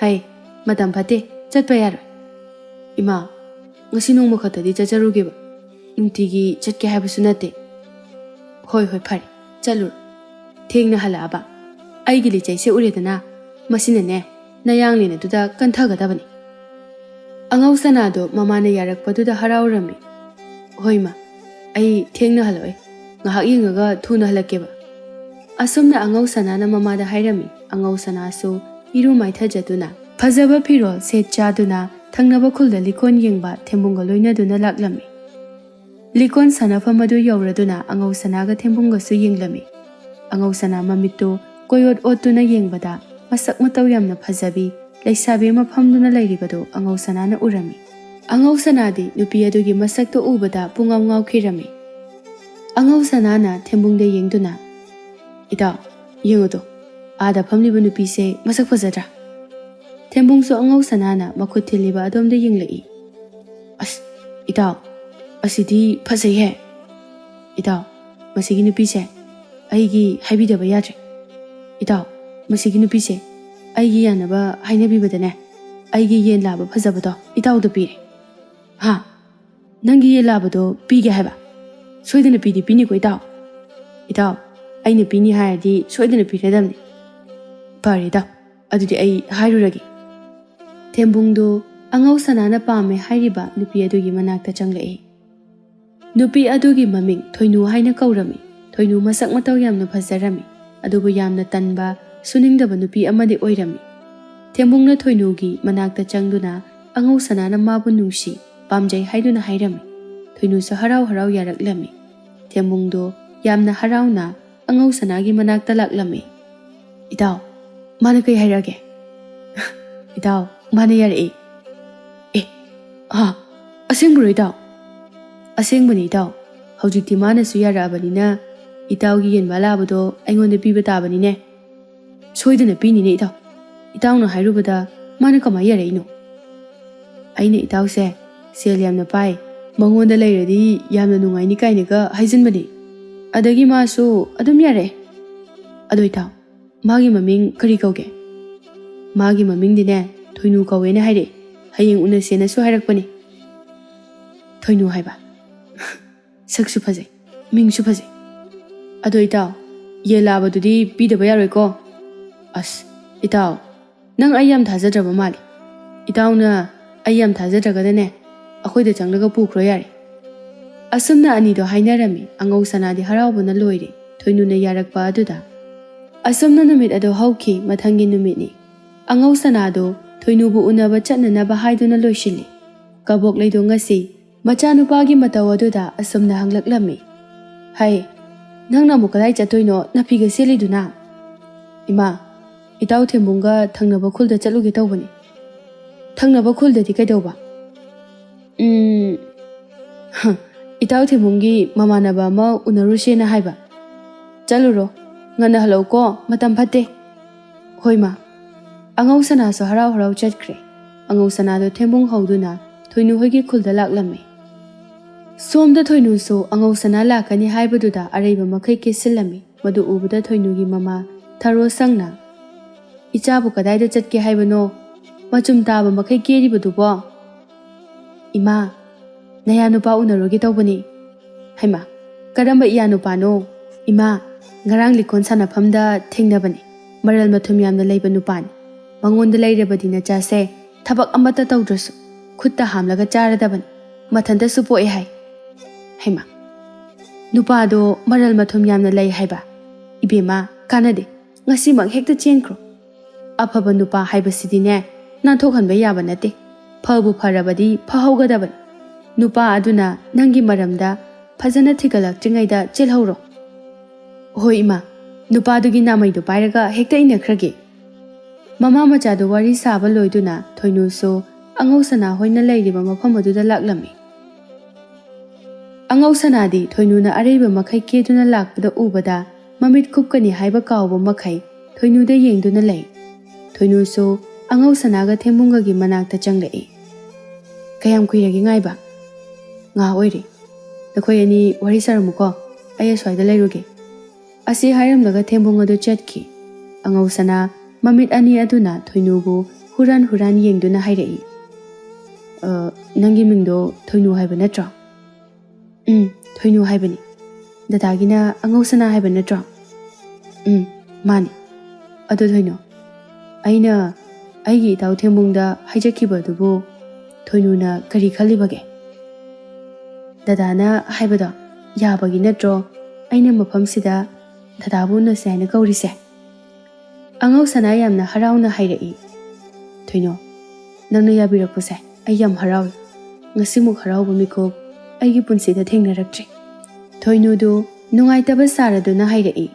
"ꯍꯩ, ꯃꯇꯝ ꯐꯠꯇꯦ, ꯆꯠꯄ ꯌꯥꯔꯣꯏ꯫" "ꯏꯃꯥ, ꯉꯁꯤ ꯅꯣꯡꯃ ꯈꯛꯇꯗꯤ ꯆꯠꯆꯔꯨꯒꯦꯕ, ꯅꯨꯡꯇꯤꯒꯤ ꯆꯠꯀꯦ ꯍꯥꯏꯕꯁꯨ ꯅꯠꯇꯦ꯫" "ꯍꯣꯏ, ꯍꯣꯏ, ꯐꯔꯦ, ꯆꯠꯂꯨꯔꯣ꯫ ꯊꯦꯡꯅ ꯍꯜꯂꯛꯑꯕ? ꯑꯩꯒꯤ ꯂꯤꯆꯩꯁꯦ ꯎꯔꯦꯗꯅ, ꯃꯁꯤꯅꯅꯦ, ꯅꯌꯥꯡꯂꯦꯟ ꯑꯗꯨꯗ ꯀꯟꯊꯒꯗꯕꯅꯤ꯫" ꯑꯉꯧ ꯁꯅꯥꯗꯣ ꯃꯃꯥꯅ ꯌꯥꯔꯛꯄꯗꯨꯗ ꯍꯔꯥꯎꯔꯝꯃꯤ꯫ "ꯍꯣꯏ ꯃꯥ, ꯑꯩ ꯊꯦꯡꯅ ꯍꯜꯂꯛꯑꯣꯏ, ꯉꯥꯏꯍꯥꯛ ꯌꯦꯡꯉꯒ ꯊꯨꯅ ꯍꯜꯂꯛꯀꯦꯕ꯫" ꯑꯁꯨꯝꯅ ꯑꯉꯧ ꯁꯅꯥꯅ ꯃꯃꯥꯗ ꯍꯥꯏꯔꯝꯃꯤ꯫ ꯑꯉꯧ ꯁꯅꯥꯁꯨ ꯏꯔꯨ ꯃꯥꯏꯊꯖꯗꯨꯅ ꯐꯖꯕ ꯐꯤꯔꯣꯜ ꯁꯦꯠ ꯆꯥꯗꯨꯅ ꯊꯪꯅꯕ ꯈꯨꯜꯗ ꯂꯤꯀꯣꯟ ꯌꯦꯡꯕ ꯊꯦꯝꯕꯨꯡꯒ ꯂꯣꯏꯅꯗꯨꯅ ꯂꯥꯛꯂꯝꯃꯤ꯫ ꯂꯤꯀꯣꯟ ꯁꯥꯟꯅꯐꯝ ꯑꯗꯨ ꯌꯧꯔꯗꯨꯅ ꯑꯉꯧ ꯁꯅꯥꯒ ꯊꯦꯝꯕꯨꯡꯒꯁꯨ ꯌꯦꯡꯂꯝꯃꯤ꯫ ꯑꯉꯧ ꯁꯅꯥ ꯃꯃꯤꯠꯇꯨ ꯀꯣꯏꯑꯣꯠ ꯑꯣꯠꯇꯨꯅ ꯌꯦꯡꯕꯗ ꯃꯁꯛ ꯃꯇꯧ ꯌꯥꯝꯅ ꯐꯖꯕꯤ ꯂꯩꯁꯥꯕꯤ ꯑꯃ ꯐꯝꯗꯨꯅ ꯂꯩꯔꯤꯕꯗꯨ ꯑꯉꯧ ꯁꯅꯥꯅ ꯎꯔꯝꯃꯤ꯫ ꯑꯉꯧ ꯁꯅꯥꯗꯤ ꯅꯨꯄꯤ ꯑꯗꯨꯒꯤ ꯃꯁꯛꯇꯨ ꯎꯕꯗ ꯄꯨꯡꯉꯥꯎ ꯉꯥꯎꯈꯤꯔꯝꯃꯤ꯫ ꯑꯉꯧ ꯁꯅꯥꯅ ꯊꯦꯝꯕꯨꯡꯗ ꯌꯦꯡꯗꯨꯅ, "ꯏꯇꯥꯎ, ꯌꯦꯡꯉꯨꯗꯣ, ꯑꯥꯗ ꯐꯝꯂꯤꯕ ꯅꯨꯄꯤꯁꯦ ꯃꯁꯛ ꯐꯖꯗ꯭ꯔꯥ?" ꯊꯦꯝꯕꯨꯡꯁꯨ ꯑꯉꯧ ꯁꯅꯥꯅ ꯃꯈꯨꯠ ꯊꯤꯜꯂꯤꯕ ꯑꯗꯣꯝꯗ ꯌꯦꯡꯂꯛꯏ꯫ "ꯑꯁ, ꯏꯇꯥꯎ, ꯑꯁꯤꯗꯤ ꯐꯖꯩꯍꯦ꯫ ꯏꯇꯥꯎ, ꯃꯁꯤꯒꯤ ꯅꯨꯄꯤꯁꯦ ꯑꯩꯒꯤ ꯍꯥꯏꯕꯤꯗꯕ ꯌꯥꯗ꯭ꯔꯦ꯫ ꯏꯇꯥꯎ, ꯃꯁꯤꯒꯤ ꯅꯨꯄꯤꯁꯦ ꯑꯩꯒꯤ ꯌꯥꯅꯕ ꯍꯥꯏꯅꯕꯤꯕꯗꯅꯦ, ꯑꯩꯒꯤ ꯌꯦꯟ ꯂꯥꯕ ꯐꯖꯕꯗꯣ ꯏꯇꯥꯎꯗ ꯄꯤꯔꯦ꯫ ꯍꯥ?" "ꯅꯪꯒꯤ ꯌꯦꯟ ꯂꯥꯕꯗꯣ ꯄꯤꯒꯦ ꯍꯥꯏꯕ? ꯁꯣꯏꯗꯅ ꯄꯤꯗꯤ ꯄꯤꯅꯤꯀꯣ ꯏꯇꯥꯎ? ꯏꯇꯥꯎ, ꯑꯩꯅ ꯄꯤꯅꯤ ꯍꯥꯏꯔꯗꯤ ꯁꯣꯏꯗꯅ ꯄꯤꯔꯗꯝꯅꯤ꯫ ꯐꯔꯦ ꯏꯇꯥꯎ, ꯑꯗꯨꯗꯤ ꯑꯩ ꯍꯥꯏꯔꯨꯔꯒꯦ꯫" ꯊꯦꯝꯕꯨꯡꯗꯨ ꯑꯉꯧ ꯁꯅꯥꯅ ꯄꯥꯝꯃꯦ ꯍꯥꯏꯔꯤꯕ ꯅꯨꯄꯤ ꯑꯗꯨꯒꯤ ꯃꯅꯥꯛꯇ ꯆꯪꯂꯛꯏ꯫ ꯅꯨꯄꯤ ꯑꯗꯨꯒꯤ ꯃꯃꯤꯡ ꯊꯣꯏꯅꯨ ꯍꯥꯏꯅ ꯀꯧꯔꯝꯃꯤ꯫ ꯊꯣꯏꯅꯨ ꯃꯁꯛ ꯃꯇꯧ ꯌꯥꯝꯅ ꯐꯖꯔꯝꯃꯤ, ꯑꯗꯨꯕꯨ ꯌꯥꯝꯅ ꯇꯟꯕ, ꯁꯨꯅꯤꯡꯗꯕ ꯅꯨꯄꯤ ꯑꯃꯗꯤ ꯑꯣꯏꯔꯝꯃꯤ꯫ ꯊꯦꯝꯕꯨꯡꯅ ꯊꯣꯏꯅꯨꯒꯤ ꯃꯅꯥꯛꯇ ꯆꯪꯗꯨꯅ ꯑꯉꯧ ꯁꯅꯥꯅ ꯃꯥꯕꯨ ꯅꯨꯡꯁꯤ, ꯄꯥꯝꯖꯩ ꯍꯥꯏꯗꯨꯅ ꯍꯥꯏꯔꯝꯃꯤ꯫ ꯊꯣꯏꯅꯨꯁꯨ ꯍꯔꯥꯎ ꯍꯔꯥꯎ ꯌꯥꯔꯛꯂꯝꯃꯤ꯫ ꯊꯦꯝꯕꯨꯡꯗꯣ ꯌꯥꯝꯅ ꯍꯔꯥꯎꯅ ꯑꯉꯧ ꯁꯅꯥꯒꯤ ꯃꯅꯥꯛꯇ ꯂꯥꯛꯂꯝꯃꯤ꯫ "ꯏꯇꯥꯎ, ꯃꯥꯅ ꯀꯩ ꯍꯥꯏꯔꯛꯑꯒꯦ?" "ꯏꯇꯥꯎ, ꯃꯥꯅ ꯌꯥꯔꯛꯑꯦ꯫" "ꯑꯦ, ꯑꯥ, ꯑꯁꯦꯡꯕꯔꯣ ꯏꯇꯥꯎ?" "ꯑꯁꯦꯡꯕꯅꯤ ꯏꯇꯥꯎ꯫ ꯍꯧꯖꯤꯛꯇꯤ ꯃꯥꯅꯁꯨ ꯌꯥꯔꯛꯑꯕꯅꯤꯅ ꯏꯇꯥꯎꯒꯤ ꯌꯦꯟꯕꯥ ꯂꯥꯕꯗꯣ ꯑꯩꯉꯣꯟꯗ ꯄꯤꯕ ꯇꯥꯕꯅꯤꯅꯦ꯫" "ꯁꯣꯏꯗꯅ ꯄꯤꯅꯤꯅꯦ ꯏꯇꯥꯎ꯫ ꯏꯇꯥꯎꯅ ꯍꯥꯏꯔꯨꯕꯗ ꯃꯥꯅ ꯀꯃꯥꯏ ꯌꯥꯔꯛꯏꯅꯣ?" "ꯑꯩꯅ ꯏꯇꯥꯎꯁꯦ ꯁꯦꯜ ꯌꯥꯝꯅ ꯄꯥꯏ, ꯃꯉꯣꯟꯗ ꯂꯩꯔꯗꯤ ꯌꯥꯝꯅ ꯅꯨꯡꯉꯥꯏꯅꯤ ꯀꯥꯏꯅꯒ ꯍꯥꯏꯖꯤꯟꯕꯅꯦ꯫ ꯑꯗꯒꯤ ꯃꯥꯁꯨ ꯑꯗꯨꯝ ꯌꯥꯔꯛꯑꯦ꯫ ꯑꯗꯣ ꯏꯇꯥꯎ, ꯃꯥꯒꯤ ꯃꯃꯤꯡ ꯀꯔꯤ ꯀꯧꯒꯦ?" "ꯃꯥꯒꯤ ꯃꯃꯤꯡꯗꯤꯅꯦ ꯊꯣꯏꯅꯨ ꯀꯧꯋꯦꯅ ꯍꯥꯏꯔꯛꯑꯦ꯫ ꯍꯌꯦꯡ ꯎꯅꯁꯦꯅꯁꯨ ꯍꯥꯏꯔꯛꯄꯅꯦ꯫" "ꯊꯣꯏꯅꯨ ꯍꯥꯏꯕ? ꯁꯛꯁꯨ ꯐꯖꯩ, ꯃꯤꯡꯁꯨ ꯐꯖꯩ꯫ ꯑꯗꯣ ꯏꯇꯥꯎ, ꯌꯦꯟ ꯂꯥꯕꯗꯨꯗꯤ ꯄꯤꯗꯕ ꯌꯥꯔꯣꯏꯀꯣ꯫" "ꯑꯁ, ꯏꯇꯥꯎ, ꯅꯪ ꯑꯩ ꯌꯥꯝ ꯊꯥꯖꯗ꯭ꯔꯕ ꯃꯥꯜꯂꯤ꯫ ꯏꯇꯥꯎꯅ ꯑꯩ ꯌꯥꯝ ꯊꯥꯖꯗ꯭ꯔꯒꯅꯅꯦ, ꯑꯩꯈꯣꯏꯗ ꯆꯪꯂꯒ ꯄꯨꯈ꯭ꯔꯣ ꯌꯥꯔꯦ꯫" ꯑꯁꯨꯝꯅ ꯑꯅꯤꯗꯣ ꯍꯥꯏꯅꯔꯝꯃꯤ꯫ ꯑꯉꯧ ꯁꯅꯥꯗꯤ ꯍꯔꯥꯎꯕꯅ ꯂꯣꯏꯔꯦ ꯊꯣꯏꯅꯨꯅ ꯌꯥꯔꯛꯄ ꯑꯗꯨꯗ꯫ ꯑꯁꯨꯝꯅ ꯅꯨꯃꯤꯠ ꯑꯗꯨ ꯍꯧꯈꯤ꯫ ꯃꯊꯪꯒꯤ ꯅꯨꯃꯤꯠꯅꯤ꯫ ꯑꯉꯧ ꯁꯅꯥꯗꯣ ꯊꯣꯏꯅꯨꯕꯨ ꯎꯅꯕ ꯆꯠꯅꯅꯕ ꯍꯥꯏꯗꯨꯅ ꯂꯣꯏꯁꯤꯜꯂꯤ꯫ ꯀꯕꯣꯛ ꯂꯩꯗꯣ ꯉꯁꯤ ꯃꯆꯥꯅꯨꯄꯥꯒꯤ ꯃꯇꯧ ꯑꯗꯨꯗ ꯑꯁꯨꯝꯅ ꯍꯪꯂꯛꯂꯝꯃꯤ꯫ "ꯍꯩ, ꯅꯪꯅ ꯑꯃꯨꯛ ꯀꯗꯥꯏ ꯆꯠꯇꯣꯏꯅꯣ ꯅꯐꯤꯒ ꯁꯦꯠꯂꯤꯗꯨꯅ?" "ꯏꯃꯥ, ꯏꯇꯥꯎ ꯊꯦꯝꯕꯨꯡꯒ ꯊꯪꯅꯕ ꯈꯨꯜꯗ ꯆꯠꯂꯨꯒꯦ ꯇꯧꯕꯅꯤ꯫" "ꯊꯪꯅꯕ ꯈꯨꯜꯗꯗꯤ ꯀꯩꯗꯧꯕ?" "ꯎꯝ, ꯍ, ꯏꯇꯥꯎ ꯊꯦꯝꯕꯨꯡꯒꯤ ꯃꯃꯥꯟꯅꯕ ꯑꯃ ꯎꯅꯔꯨꯁꯦꯅ ꯍꯥꯏꯕ꯫" "ꯆꯠꯂꯨꯔꯣ, ꯉꯟꯅ ꯍꯜꯂꯛꯎꯀꯣ, ꯃꯇꯝ ꯐꯠꯇꯦ꯫" "ꯍꯣꯏ ꯃꯥ꯫" ꯑꯉꯧ ꯁꯅꯥꯁꯨ ꯍꯔꯥꯎ ꯍꯔꯥꯎ ꯆꯠꯈ꯭ꯔꯦ꯫ ꯑꯉꯧ ꯁꯅꯥꯗꯣ ꯊꯦꯝꯕꯨꯡ ꯍꯧꯗꯨꯅ ꯊꯣꯏꯅꯨ ꯍꯣꯏꯒꯤ ꯈꯨꯜꯗ ꯂꯥꯛꯂꯝꯃꯤ꯫ ꯁꯣꯝꯗ ꯊꯣꯏꯅꯨꯁꯨ ꯑꯉꯧ ꯁꯅꯥ ꯂꯥꯛꯀꯅꯤ ꯍꯥꯏꯕꯗꯨꯗ ꯑꯔꯩꯕ ꯃꯈꯩ ꯀꯦꯁꯤꯜꯂꯝꯃꯤ꯫ ꯃꯗꯨ ꯎꯕꯗ ꯊꯣꯏꯅꯨꯒꯤ ꯃꯃꯥ ꯊꯔꯣ ꯁꯪꯅ, "ꯏꯆꯥꯕꯨ ꯀꯗꯥꯏꯗ ꯆꯠꯀꯦ ꯍꯥꯏꯕꯅꯣ? ꯃꯆꯨꯝ ꯇꯥꯕ ꯃꯈꯩ ꯀꯦꯔꯤꯕꯗꯨꯕꯣ?" "ꯏꯃꯥ, "ꯅꯌꯥ ꯅꯨꯄꯥ ꯎꯅꯔꯨꯒꯦ ꯇꯧꯕꯅꯤ"꯫ "ꯍꯩꯃꯥ, ꯀꯔꯝꯕ ꯏꯌꯥ ꯅꯨꯄꯥꯅꯣ?" "ꯏꯃꯥ, ꯉꯔꯥꯡ ꯂꯤꯀꯣꯟ ꯁꯥꯟꯅꯐꯝꯗ ꯊꯦꯡꯅꯕꯅꯤ꯫ ꯃꯔꯜ ꯃꯊꯨꯝ ꯌꯥꯝꯅ ꯂꯩꯕ ꯅꯨꯄꯥꯅꯤ꯫ ꯃꯉꯣꯟꯗ ꯂꯩꯔꯕꯗꯤ ꯅꯆꯥꯁꯦ ꯊꯕꯛ ꯑꯃꯠꯇ ꯇꯧꯗ꯭ꯔꯁꯨ ꯈꯨꯠꯇ ꯍꯥꯝꯂꯒ ꯆꯥꯔꯗꯕꯅꯤ꯫ ꯃꯊꯟꯇꯁꯨ ꯄꯣꯛꯑꯦ ꯍꯥꯏ"꯫ "ꯍꯩꯃꯥ, ꯅꯨꯄꯥꯗꯣ ꯃꯔꯜ ꯃꯊꯨꯝ ꯌꯥꯝꯅ ꯂꯩ ꯍꯥꯏꯕ? ꯏꯕꯦꯝꯃ, ꯀꯥꯟꯅꯗꯦ꯫ ꯉꯁꯤꯃꯛ ꯍꯦꯛꯇ ꯆꯦꯟꯈ꯭ꯔꯣ꯫ ꯑꯐꯕ ꯅꯨꯄꯥ ꯍꯥꯏꯕꯁꯤꯗꯤꯅꯦ, ꯅꯥꯟꯊꯣꯛꯍꯟꯕ ꯌꯥꯕ ꯅꯠꯇꯦ꯫ ꯐꯕꯨ ꯐꯔꯕꯗꯤ ꯐꯍꯧꯒꯗꯕꯅꯤ꯫ ꯅꯨꯄꯥ ꯑꯗꯨꯅ ꯅꯪꯒꯤ ꯃꯔꯝꯗ ꯐꯖꯅ ꯊꯤꯒꯠꯂꯛꯇ꯭ꯔꯤꯉꯩꯗ ꯆꯦꯜꯍꯧꯔꯣ"꯫ "ꯍꯣꯏ ꯏꯃꯥ, ꯅꯨꯄꯥꯗꯨꯒꯤ ꯅꯥꯃꯩꯗꯨ ꯄꯥꯏꯔꯒ ꯍꯦꯛꯇ ꯏꯟꯅꯈ꯭ꯔꯒꯦ"꯫ ꯃꯃꯥ ꯃꯆꯥꯗꯨ ꯋꯥꯔꯤ ꯁꯥꯕ ꯂꯣꯏꯗꯨꯅ ꯊꯣꯏꯅꯨꯁꯨ ꯑꯉꯧ ꯁꯅꯥ ꯍꯣꯏꯅ ꯂꯩꯔꯤꯕ ꯃꯐꯝ ꯑꯗꯨꯗ ꯂꯥꯛꯂꯝꯃꯤ꯫ ꯑꯉꯧ ꯁꯅꯥꯗꯤ ꯊꯣꯏꯅꯨꯅ ꯑꯔꯩꯕ ꯃꯈꯩ ꯀꯦꯗꯨꯅ ꯂꯥꯛꯄꯗ ꯎꯕꯗ ꯃꯃꯤꯠ ꯀꯨꯞꯀꯅꯤ ꯍꯥꯏꯕ ꯀꯥꯎꯕ ꯃꯈꯩ ꯊꯣꯏꯅꯨꯗ ꯌꯦꯡꯗꯨꯅ ꯂꯩ꯫ ꯊꯣꯏꯅꯨꯁꯨ ꯑꯉꯧ ꯁꯅꯥꯒ ꯊꯦꯝꯕꯨꯡꯒꯒꯤ ꯃꯅꯥꯛꯇ ꯆꯪꯂꯛꯏ꯫ "ꯀꯌꯥꯝ ꯀꯨꯏꯔꯒꯦ ꯉꯥꯏꯕ?" "ꯉꯥ ꯑꯣꯏꯔꯦ꯫ ꯅꯈꯣꯏ ꯑꯅꯤ ꯋꯥꯔꯤ ꯁꯥꯔꯝꯃꯨꯀꯣ, ꯑꯩ ꯑꯁ꯭ꯋꯥꯏꯗ ꯂꯩꯔꯨꯒꯦ"꯫ ꯑꯁꯤ ꯍꯥꯏꯔꯝꯂꯒ ꯊꯦꯝꯕꯨꯡ ꯑꯗꯨ ꯆꯠꯈꯤ꯫ ꯑꯉꯧ ꯁꯅꯥ ꯃꯃꯤꯠ ꯑꯅꯤ ꯑꯗꯨꯅ ꯊꯣꯏꯅꯨꯕꯨ ꯍꯨꯔꯥꯟ ꯍꯨꯔꯥꯟ ꯌꯦꯡꯗꯨꯅ ꯍꯥꯏꯔꯛꯏ꯫ "ꯑ, ꯅꯪꯒꯤ ꯃꯤꯡꯗꯣ ꯊꯣꯏꯅꯨ ꯍꯥꯏꯕ ꯅꯠꯇ꯭ꯔꯣ?" "ꯎꯝ, ꯊꯣꯏꯅꯨ ꯍꯥꯏꯕꯅꯤ꯫ ꯗꯗꯥꯒꯤꯅ ꯑꯉꯧ ꯁꯅꯥ ꯍꯥꯏꯕ ꯅꯠꯇ꯭ꯔꯣ?" "ꯎꯝ, ꯃꯥꯅꯤ꯫ ꯑꯗꯨ ꯊꯣꯏꯅꯨ, ꯑꯩꯅ ꯑꯩꯒꯤ ꯏꯇꯥꯎ ꯊꯦꯝꯕꯨꯡꯗ ꯍꯥꯏꯖꯈꯤꯕꯗꯨꯕꯨ ꯊꯣꯏꯅꯨꯅ ꯀꯔꯤ ꯈꯜꯂꯤꯕꯒꯦ?" "ꯗꯗꯥꯅ ꯍꯥꯏꯕꯗꯣ ꯌꯥꯕꯒꯤ ꯅꯠꯇ꯭ꯔꯣ ꯑꯩꯅ ꯃꯐꯝꯁꯤꯗ ꯗꯗꯥꯕꯨ ꯎꯅꯁꯦ ꯍꯥꯏꯅ ꯀꯧꯔꯤꯁꯦ?" ꯑꯉꯧ ꯁꯅꯥ ꯌꯥꯝꯅ ꯍꯔꯥꯎꯅ ꯍꯥꯏꯔꯛꯏ꯫ "ꯊꯣꯏꯅꯨ, ꯅꯪꯅ ꯌꯥꯕꯤꯔꯛꯄꯁꯦ ꯑꯩ ꯌꯥꯝ ꯍꯔꯥꯎꯏ꯫ ꯉꯁꯤꯃꯨꯛ ꯍꯔꯥꯎꯕ ꯃꯤꯀꯨꯞ ꯑꯩꯒꯤ ꯄꯨꯟꯁꯤꯗ ꯊꯦꯡꯅꯔꯛꯇ꯭ꯔꯤ"꯫ ꯊꯣꯏꯅꯨꯗꯨ ꯅꯨꯡꯉꯥꯏꯇꯕ ꯁꯥꯔꯗꯨꯅ ꯍꯥꯏꯔꯛꯏ꯫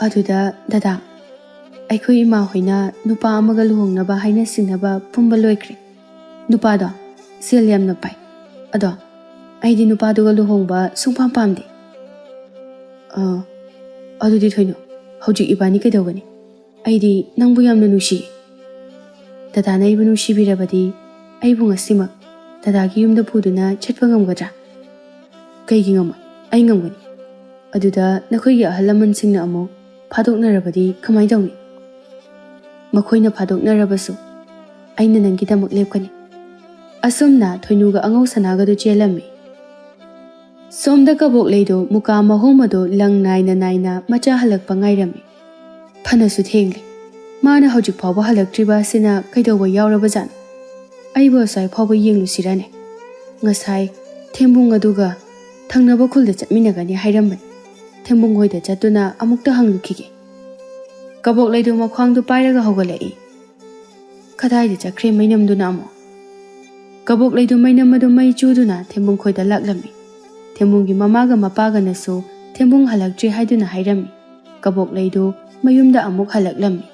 "ꯑꯗꯨꯗ ꯗꯗꯥ, ꯑꯩꯈꯣꯏ ꯏꯃꯥ ꯍꯣꯏꯅ ꯅꯨꯄꯥ ꯑꯃꯒ ꯂꯨꯍꯣꯡꯅꯕ ꯍꯥꯏꯅ ꯁꯤꯡꯅꯕ ꯄꯨꯝꯕ ꯂꯣꯏꯈ꯭ꯔꯦ꯫ ꯅꯨꯄꯥꯗꯣ ꯁꯦꯜ ꯌꯥꯝꯅ ꯄꯥꯏ꯫ ꯑꯗꯣ ꯑꯩꯗꯤ ꯅꯨꯄꯥꯗꯨꯒ ꯂꯨꯍꯣꯡꯕ ꯁꯨꯡꯄꯥꯝ ꯄꯥꯝꯗꯦ"꯫ "ꯑ, ꯑꯗꯨꯗꯤ ꯊꯣꯏꯅꯨ, ꯍꯧꯖꯤꯛ ꯏꯕꯥꯅꯤ ꯀꯩꯗꯧꯒꯅꯤ? ꯑꯩꯗꯤ ꯅꯪꯕꯨ ꯌꯥꯝꯅ ꯅꯨꯡꯁꯤ"꯫ "ꯗꯗꯥꯅ ꯑꯩꯕꯨ ꯅꯨꯡꯁꯤꯕꯤꯔꯕꯗꯤ ꯑꯩꯕꯨ ꯉꯁꯤꯃꯛ ꯗꯗꯥꯒꯤ ꯌꯨꯝꯗ ꯄꯨꯗꯨꯅ ꯆꯠꯄ ꯉꯝꯒꯗ꯭ꯔꯥ?" "ꯀꯩꯒꯤ ꯉꯝꯃꯣꯏ? ꯑꯩ ꯉꯝꯒꯅꯤ꯫ ꯑꯗꯨꯗ ꯅꯈꯣꯏꯒꯤ ꯑꯍꯜ ꯂꯃꯟꯁꯤꯡꯅ ꯑꯃꯨꯛ ꯐꯥꯗꯣꯛꯅꯔꯕꯗꯤ ꯀꯃꯥꯏ ꯇꯧꯅꯤ?" "ꯃꯈꯣꯏꯅ ꯐꯥꯗꯣꯛꯅꯔꯕꯁꯨ ꯑꯩꯅ ꯅꯪꯒꯤꯗꯃꯛ ꯂꯦꯞꯀꯅꯤ"꯫ ꯑꯁꯨꯝꯅ ꯊꯣꯏꯅꯨꯒ ꯑꯉꯧ ꯁꯅꯥꯒꯗꯨ ꯆꯦꯜꯂꯝꯃꯤ꯫ ꯁꯣꯝꯗ ꯀꯕꯣꯛꯂꯩꯗꯣ ꯃꯨꯀꯥ ꯃꯍꯨꯝ ꯑꯗꯨ ꯂꯪ ꯅꯥꯏꯅ ꯅꯥꯏꯅ ꯃꯆꯥ ꯍꯜꯂꯛꯄ ꯉꯥꯏꯔꯝꯃꯤ꯫ ꯐꯅꯁꯨ ꯊꯦꯡꯂꯦ꯫ ꯃꯥꯅ ꯍꯧꯖꯤꯛ ꯐꯥꯎꯕ ꯍꯜꯂꯛꯇ꯭ꯔꯤꯕ ꯑꯁꯤꯅ ꯀꯩꯗꯧꯕ ꯌꯥꯎꯔꯕꯖꯥꯠꯅꯣ? ꯑꯩꯕꯨ ꯑꯁ꯭ꯋꯥꯏ ꯐꯥꯎꯕ ꯌꯦꯡꯂꯨꯁꯤꯔꯅꯦ? ꯉꯁꯥꯏ ꯊꯦꯝꯕꯨꯡ ꯑꯗꯨꯒ ꯊꯪꯅꯕ ꯈꯨꯜꯗ ꯆꯠꯃꯤꯟꯅꯒꯅꯤ ꯍꯥꯏꯔꯝꯕꯅꯤ꯫ ꯊꯦꯝꯕꯨꯡ ꯍꯣꯏꯗ ꯆꯠꯇꯨꯅ ꯑꯃꯨꯛꯇ ꯍꯪꯂꯨꯈꯤꯒꯦ꯫ ꯀꯕꯣꯛꯂꯩꯗꯨ ꯃꯈ꯭ꯋꯥꯡꯗꯨ ꯄꯥꯏꯔꯒ ꯍꯧꯒꯠꯂꯛꯏ꯫ ꯀꯗꯥꯏꯗ ꯆꯠꯈ꯭ꯔꯦ ꯃꯩꯅꯝꯗꯨꯅ ꯑꯃꯨꯛ? ꯀꯕꯣꯛꯂꯩꯗꯨ ꯃꯩꯅꯝ ꯑꯗꯨ ꯃꯩ ꯆꯨꯗꯨꯅ ꯊꯦꯝꯕꯨꯡ ꯈꯣꯏꯗ ꯂꯥꯛꯂꯝꯃꯤ꯫ ꯊꯦꯝꯕꯨꯡꯒꯤ ꯃꯃꯥꯒ ꯃꯄꯥꯒꯅꯁꯨ ꯊꯦꯝꯕꯨꯡ ꯍꯜꯂꯛꯇ꯭ꯔꯤ ꯍꯥꯏꯗꯨꯅ ꯍꯥꯏꯔꯝꯃꯤ꯫ ꯀꯕꯣꯛꯂꯩꯗꯨ ꯃꯌꯨꯝꯗ ꯑꯃꯨꯛ ꯍꯜꯂꯛꯂꯝꯃꯤ꯫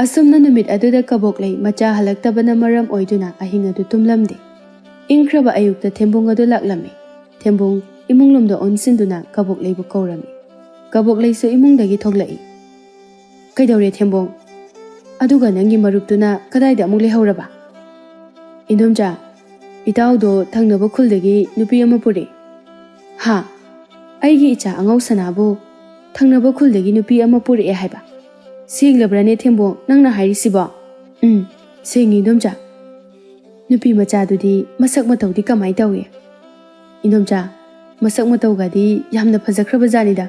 ꯑꯁꯨꯝꯅ ꯅꯨꯃꯤꯠ ꯑꯗꯨꯗ ꯀꯕꯣꯛꯂꯩ ꯃꯆꯥ ꯍꯜꯂꯛꯇꯕꯅ ꯃꯔꯝ ꯑꯣꯏꯗꯨꯅ ꯑꯍꯤꯡ ꯑꯗꯨ ꯇꯨꯝꯂꯝꯗꯦ꯫ ꯏꯪꯈ꯭ꯔꯕ ꯑꯌꯨꯛꯇ ꯊꯦꯝꯕꯨꯡ ꯑꯗꯨ ꯂꯥꯛꯂꯝꯃꯤ꯫ ꯊꯦꯝꯕꯨꯡ ꯏꯃꯨꯡ ꯂꯣꯝꯗ ꯑꯣꯟꯁꯤꯟꯗꯨꯅ ꯀꯕꯣꯛꯂꯩꯕꯨ ꯀꯧꯔꯝꯃꯤ꯫ ꯀꯕꯣꯛꯂꯩꯁꯨ ꯏꯃꯨꯡꯗꯒꯤ ꯊꯣꯛꯂꯛꯏ꯫ "ꯀꯩꯗꯧꯔꯦ ꯊꯦꯝꯕꯣꯡ? ꯑꯗꯨꯒ ꯅꯪꯒꯤ ꯃꯔꯨꯞꯇꯨꯅ ꯀꯗꯥꯏꯗ ꯑꯃꯨꯛ ꯂꯩꯍꯧꯔꯕ?" "ꯏꯟꯗꯣꯝꯆꯥ, ꯏꯇꯥꯎꯗꯣ ꯊꯪꯅꯕ ꯈꯨꯜꯗꯒꯤ ꯅꯨꯄꯤ ꯑꯃ ꯄꯨꯔꯛꯑꯦ꯫" "ꯍꯥ? ꯑꯩꯒꯤ ꯏꯆꯥ ꯑꯉꯧ ꯁꯅꯥꯕꯨ ꯊꯪꯅꯕ ꯈꯨꯜꯗꯒꯤ ꯅꯨꯄꯤ ꯑꯃ ꯄꯨꯔꯛꯑꯦ ꯍꯥꯏꯕ? ꯁꯦꯡꯂꯕ꯭ꯔꯅꯦ ꯊꯦꯝꯕꯣꯡ ꯅꯪꯅ ꯍꯥꯏꯔꯤꯁꯤꯕꯣ?" "ꯎꯝ, ꯁꯦꯡꯉꯤ ꯏꯟꯗꯣꯝꯆꯥ꯫ ꯅꯨꯄꯤ ꯃꯆꯥꯗꯨꯗꯤ ꯃꯁꯛ ꯃꯇꯧꯗꯤ ꯀꯃꯥꯏ ꯇꯧꯏ?" "ꯏꯟꯗꯣꯝꯆꯥ, ꯃꯁꯛ ꯃꯇꯧꯒꯗꯤ ꯌꯥꯝꯅ ꯐꯖꯈ꯭ꯔꯕ ꯖꯥꯠꯅꯤꯗ꯫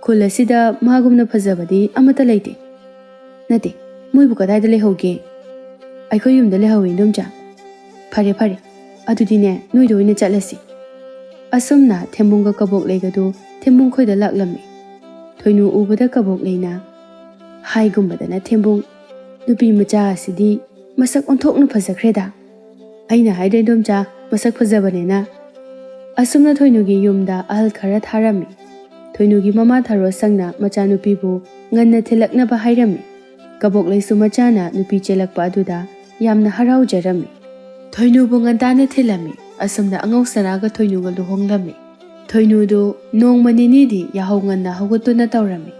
ꯈꯨꯜ ꯑꯁꯤꯗ ꯃꯥꯒꯨꯝꯅ ꯐꯖꯕꯗꯤ ꯑꯃꯠꯇ ꯂꯩꯇꯦ꯫" "ꯅꯠꯇꯦ, ꯃꯣꯏꯕꯨ ꯀꯗꯥꯏꯗ ꯂꯩꯍꯧꯒꯦ?" "ꯑꯩꯈꯣꯏ ꯌꯨꯝꯗ ꯂꯩꯍꯧꯏ ꯏꯟꯗꯣꯝꯆꯥ꯫" "ꯐꯔꯦ ꯐꯔꯦ, ꯑꯗꯨꯗꯤꯅꯦ ꯅꯣꯏꯗ ꯑꯣꯏꯅ ꯆꯠꯂꯁꯤ꯫" ꯑꯁꯨꯝꯅ ꯊꯦꯝꯕꯨꯡꯒ ꯀꯕꯣꯛꯂꯩꯒꯗꯨ ꯊꯦꯝꯕꯨꯡ ꯈꯣꯏꯗ ꯂꯥꯛꯂꯝꯃꯤ꯫ ꯊꯣꯏꯅꯨ ꯎꯕꯗ ꯀꯕꯣꯛꯂꯩꯅ, "ꯍꯥꯏꯒꯨꯝꯕꯗꯅ ꯊꯦꯝꯕꯨꯡ, ꯅꯨꯄꯤ ꯃꯆꯥ ꯑꯁꯤꯗꯤ ꯃꯁꯛ ꯑꯣꯟꯊꯣꯛꯅ ꯐꯖꯈ꯭ꯔꯦꯗ꯫ ꯑꯩꯅ ꯍꯥꯏꯗ꯭ꯔ ꯏꯟꯗꯣꯝꯆꯥ, ꯃꯁꯛ ꯐꯖꯕꯅꯦꯅ?" ꯑꯁꯨꯝꯅ ꯊꯣꯏꯅꯨꯒꯤ ꯌꯨꯝꯗ ꯑꯍꯜ ꯈꯔ ꯊꯥꯔꯝꯃꯤ꯫ ꯊꯣꯏꯅꯨꯒꯤ ꯃꯃꯥ ꯊꯔꯣ ꯁꯪꯅ ꯃꯆꯥꯅꯨꯄꯤꯕꯨ ꯉꯟꯅ ꯊꯤꯜꯂꯛꯅꯕ ꯍꯥꯏꯔꯝꯃꯤ꯫ ꯀꯕꯣꯛꯂꯩꯁꯨ ꯃꯆꯥꯅ ꯅꯨꯄꯤ ꯆꯦꯜꯂꯛꯄ ꯑꯗꯨꯗ ꯌꯥꯝꯅ ꯍꯔꯥꯎꯖꯔꯝꯃꯤ꯫ ꯊꯣꯏꯅꯨꯕꯨ ꯉꯟꯇꯥꯅ ꯊꯤꯜꯂꯝꯃꯤ꯫ ꯑꯁꯨꯝꯅ ꯑꯉꯧ ꯁꯅꯥꯒ ꯊꯣꯏꯅꯨꯒ ꯂꯨꯍꯣꯡꯂꯝꯃꯤ꯫ ꯊꯣꯏꯅꯨꯗꯨ ꯅꯣꯡꯃ ꯅꯤꯅꯤꯗꯤ ꯌꯥꯍꯧ ꯉꯟꯅ ꯍꯧꯒꯠꯇꯨꯅ ꯇꯧꯔꯝꯃꯤ꯫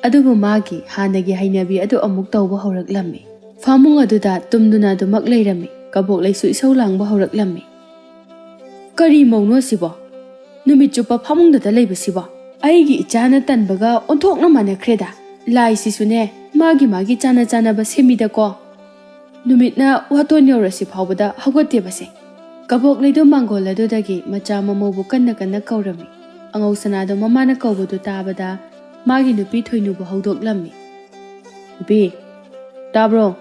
ꯑꯗꯨꯕꯨ ꯃꯥꯒꯤ ꯍꯥꯟꯅꯒꯤ ꯍꯩꯅꯕꯤ ꯑꯗꯨ ꯑꯃꯨꯛ ꯇꯧꯕ ꯍꯧꯔꯛꯂꯝꯃꯤ꯫ ꯐꯃꯨꯡ ꯑꯗꯨꯗ ꯇꯨꯝꯗꯨꯅ ꯑꯗꯨꯃꯛ ꯂꯩꯔꯝꯃꯤ꯫ ꯀꯕꯣꯛꯂꯩꯁꯨ ꯏꯁꯧ ꯂꯥꯡꯕ ꯍꯧꯔꯛꯂꯝꯃꯤ꯫ "ꯀꯔꯤ ꯃꯧꯅꯣ ꯑꯁꯤꯕꯣ? ꯅꯨꯃꯤꯠ ꯆꯨꯞꯄ ꯐꯃꯨꯡꯗꯇ ꯂꯩꯕꯁꯤꯕꯣ? ꯑꯩꯒꯤ ꯏꯆꯥꯅ ꯇꯟꯕꯒ ꯑꯣꯟꯊꯣꯛꯅ ꯃꯥꯟꯅꯈ꯭ꯔꯦꯗ꯫ ꯂꯥꯏꯁꯤꯁꯨꯅꯦ, ꯃꯥꯒꯤ ꯃꯥꯒꯤ ꯆꯥꯟꯅ ꯆꯥꯟꯅꯕ ꯁꯦꯝꯃꯤꯗꯀꯣ꯫" ꯅꯨꯃꯤꯠꯅ ꯋꯥꯇꯣꯟ ꯌꯧꯔꯁꯤ ꯐꯥꯎꯕꯗ ꯍꯧꯒꯠꯇꯦꯕꯁꯦ꯫ ꯀꯕꯣꯛꯂꯩꯗꯣ ꯃꯥꯡꯒꯣꯜ ꯑꯗꯨꯗꯒꯤ ꯃꯆꯥ ꯃꯃꯧꯕꯨ ꯀꯟꯅ ꯀꯟꯅ ꯀꯧꯔꯝꯃꯤ꯫ ꯑꯉꯧ ꯁꯅꯥꯗꯣ ꯃꯃꯥꯅ ꯀꯧꯕꯗꯨ ꯇꯥꯕꯗ ꯃꯥꯒꯤ ꯅꯨꯄꯤ ꯊꯣꯏꯅꯨꯕꯨ ꯍꯧꯗꯣꯛꯂꯝꯃꯤ꯫ "ꯅꯨꯄꯤ, ꯇꯥꯕ꯭ꯔꯣ?